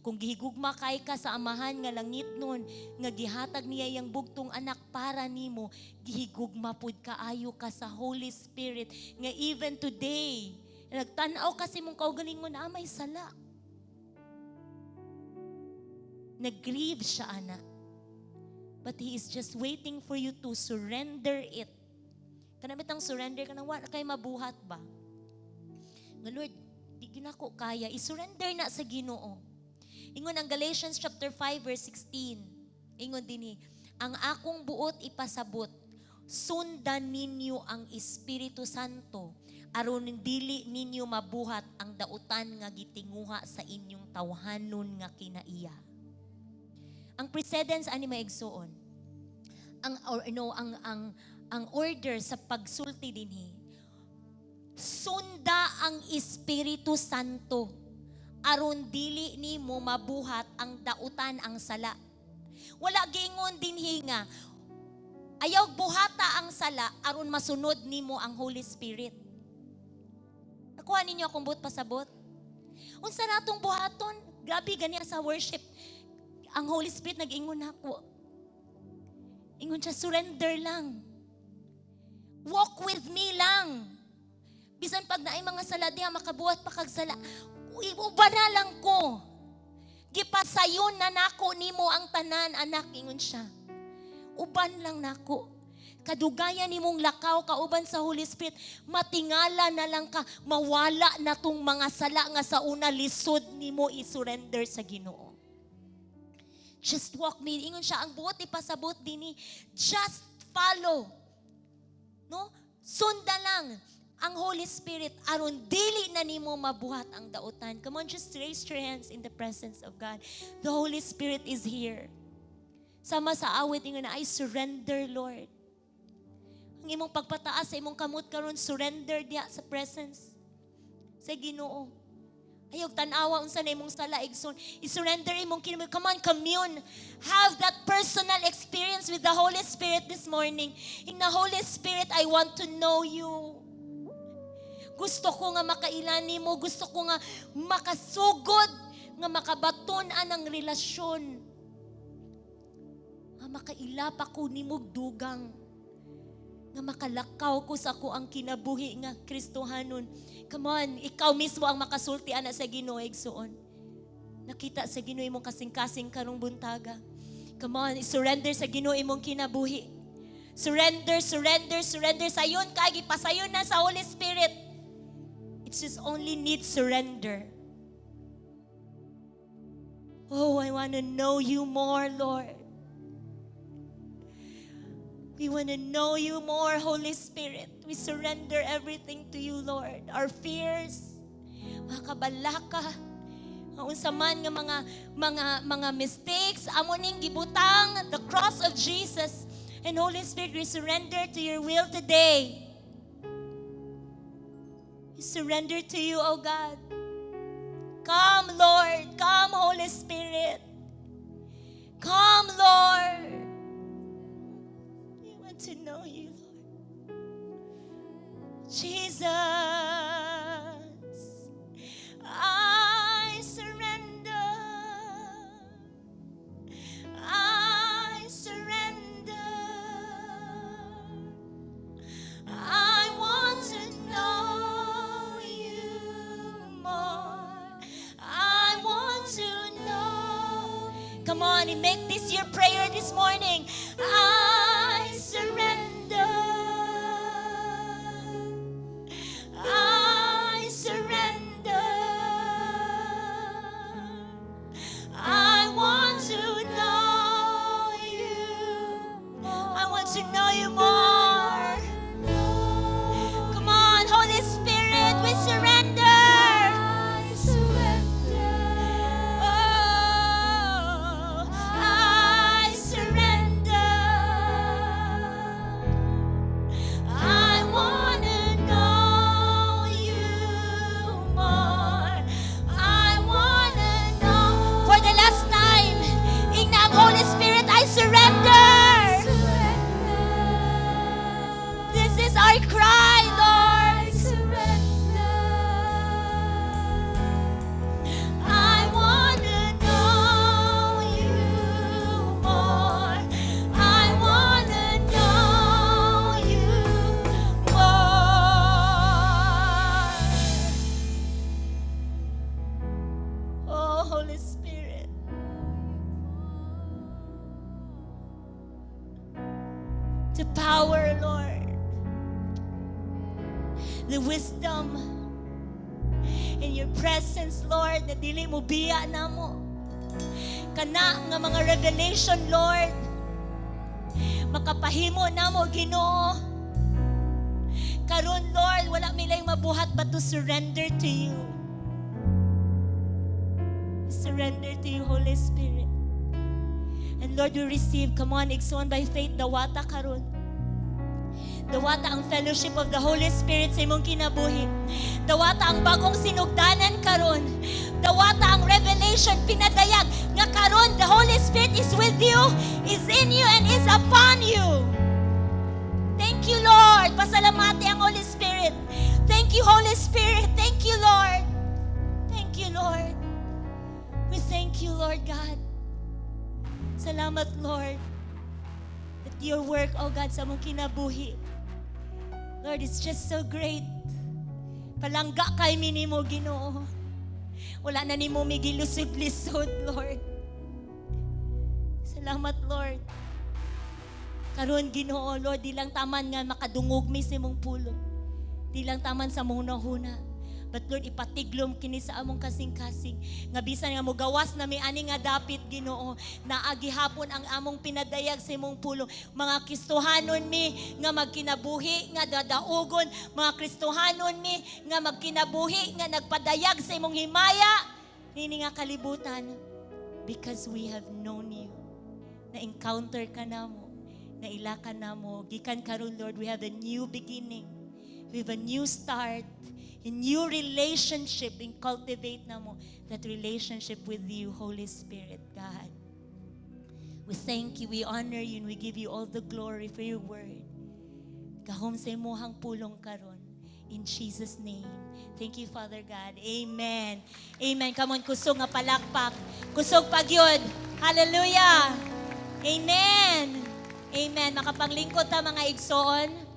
Kung gihigugma kay ka sa Amahan nga langit nun, nga gihatag niya yang bugtong anak para nimo, gihigugma pud kaayo ka sa Holy Spirit nga even today, nagtan-aw kasi mong kaugalingon na may sala. Nag-grieve siya, ana. But He is just waiting for you to surrender it. Kanang bitang surrender ka nang wala kay mabuhat ba? Nga, "Lord, di ginako kaya." I-surrender na sa Ginoo. Ingon ang Galatians chapter 5 verse 16. Ingon dinhi, "Ang akong buot ipasabot, sundan ninyo ang Espiritu Santo aron dili ninyo mabuhat ang dautan nga gitinguha sa inyong tawhanon nga kinaiya." Ang precedence ani, mga igsuon, ang or no ang order sa pagsulti dinhi, sunda ang Espiritu Santo aron dili nimo mabuhat ang dautan, ang sala. Wala giingon dinhi nga ayaw buhata ang sala aron masunod nimo ang Holy Spirit. Nakuha ninyo akong buot pasabot? Unsa natong buhaton? Grabe gani sa worship. Ang Holy Spirit nag-ingon nako. Ingon siya, "Surrender lang. Walk with me lang. Bisan pag naay mga sala diha, makabuhat pa kag sala, uban na lang ko. Gipasayon na nako nimo ang tanan, anak," ingon siya. "Uban lang nako." Kadugayan nimong lakaw kauban sa Holy Spirit, matingala na lang ka, mawala na tong mga sala nga sa una lisod nimo i-surrender sa Ginoo. Just walk me. Ingon siya, ang buot ipasabot dinhi, just follow. No? Sunda lang ang Holy Spirit aron dili na nimo mabuhat ang dautan. Come on, just raise your hands in the presence of God. The Holy Spirit is here. Sama sa awit, ingon na, "I surrender, Lord." Ang imong pagpataas sa imong kamot karon, surrender diya sa presence sa Ginoo. Ayaw tan-awa unsa na imong sala, igsoon. I-surrender imong kinabuhi. Come on, commune. Have that personal experience with the Holy Spirit this morning. In the Holy Spirit, I want to know you. Gusto ko nga makaila nimo, gusto ko nga makasugod, nga makabaton anang relasyon. Nga makaila pa ko nimo dugang. Nga makalakaw ko sa akoang kinabuhi nga Kristohanon. Come on, ikaw mismo ang makasulti ana sa Ginoo, igsuon. Nakita sa Ginoo imong kasing-kasing karong buntaga. Come on, surrender sa Ginoo imong kinabuhi. Surrender, surrender, surrender. Sayon ka, gipasayon na sa Holy Spirit. It just only needs surrender. Oh, I want to know you more, Lord. We want to know you more, Holy Spirit. We surrender everything to you, Lord. Our fears, mga kabalaka, ang unsa man nga mga mistakes, amo ning gibutang the cross of Jesus. And Holy Spirit, we surrender to your will today. We surrender to you, O God. Come, Lord. Come, Holy Spirit. Come, Lord. We want to know you, Lord. Jesus, I surrender. I surrender. I want to know you more. I want to know. Come on and make this your prayer this morning. I surrender. I surrender. I want to know you. I want to know you more. Come on, Holy Spirit, we surrender. I surrender. Oh, I surrender. I want to know you more. I want to know. For the last time, ingna ang Holy Spirit, "I surrender." Surrender. This is our cry, Lord. I surrender. I want to know you more. I want to know you more. Oh, Holy Spirit. The power, Lord. The wisdom in your presence, Lord, na dili mo biya namo. Kana nga mga revelation, Lord, makapahimo namo, Ginoo. Karon, Lord, wala mi laing mabuhat but to surrender to you. Surrender to you, Holy Spirit. And Lord, we receive, come on, igsoon, by faith, dawata karon. Dawata ang fellowship of the Holy Spirit sa imong kinabuhi. Dawata ang bagong sinugdanan karon. Dawata ang revelation, pinadayag nga karon the Holy Spirit is with you, is in you, and is upon you. Thank you, Lord. Pasalamati ang Holy Spirit. Thank you, Holy Spirit. Thank you, Lord. Thank you, Lord. We thank you, Lord God. Salamat, Lord, that your work, oh God, sa among kinabuhi, Lord, it's just so great. Palangga kaayo mi nimo, Ginoo. Wala na nimo mi gilisod-lisod, Lord. Salamat, Lord. Karon, Ginoo, Lord, di lang taman nga makadungog mi sa imong pulong. Di lang taman sa among hunahuna. But Lord, ipatiglom kini sa among kasing-kasing. Nga bisan nga mogawas na mi ani nga dapit, Ginoo, naa gihapon ang among pinadayag sa imong pulong. Mga Kristohanon mi nga magkinabuhi, nga dadaugon, mga Kristohanon mi nga magkinabuhi, nga nagpadayag sa imong himaya nini nga kalibutan, because we have known you. Na-encounter ka namo, naila ka namo. Gikan karon, Lord, we have a new beginning. We have a new start, a new relationship, and cultivate namo that relationship with you, Holy Spirit, God. We thank you, we honor you, and we give you all the glory for your word. Gahom sa imuhang pulong karon. In Jesus' name. Thank you, Father God. Amen. Amen. Come on, kusog nga palakpak. Kusog pa gyud. Hallelujah. Amen. Amen. Makapanglingkod ta, mga igsoon.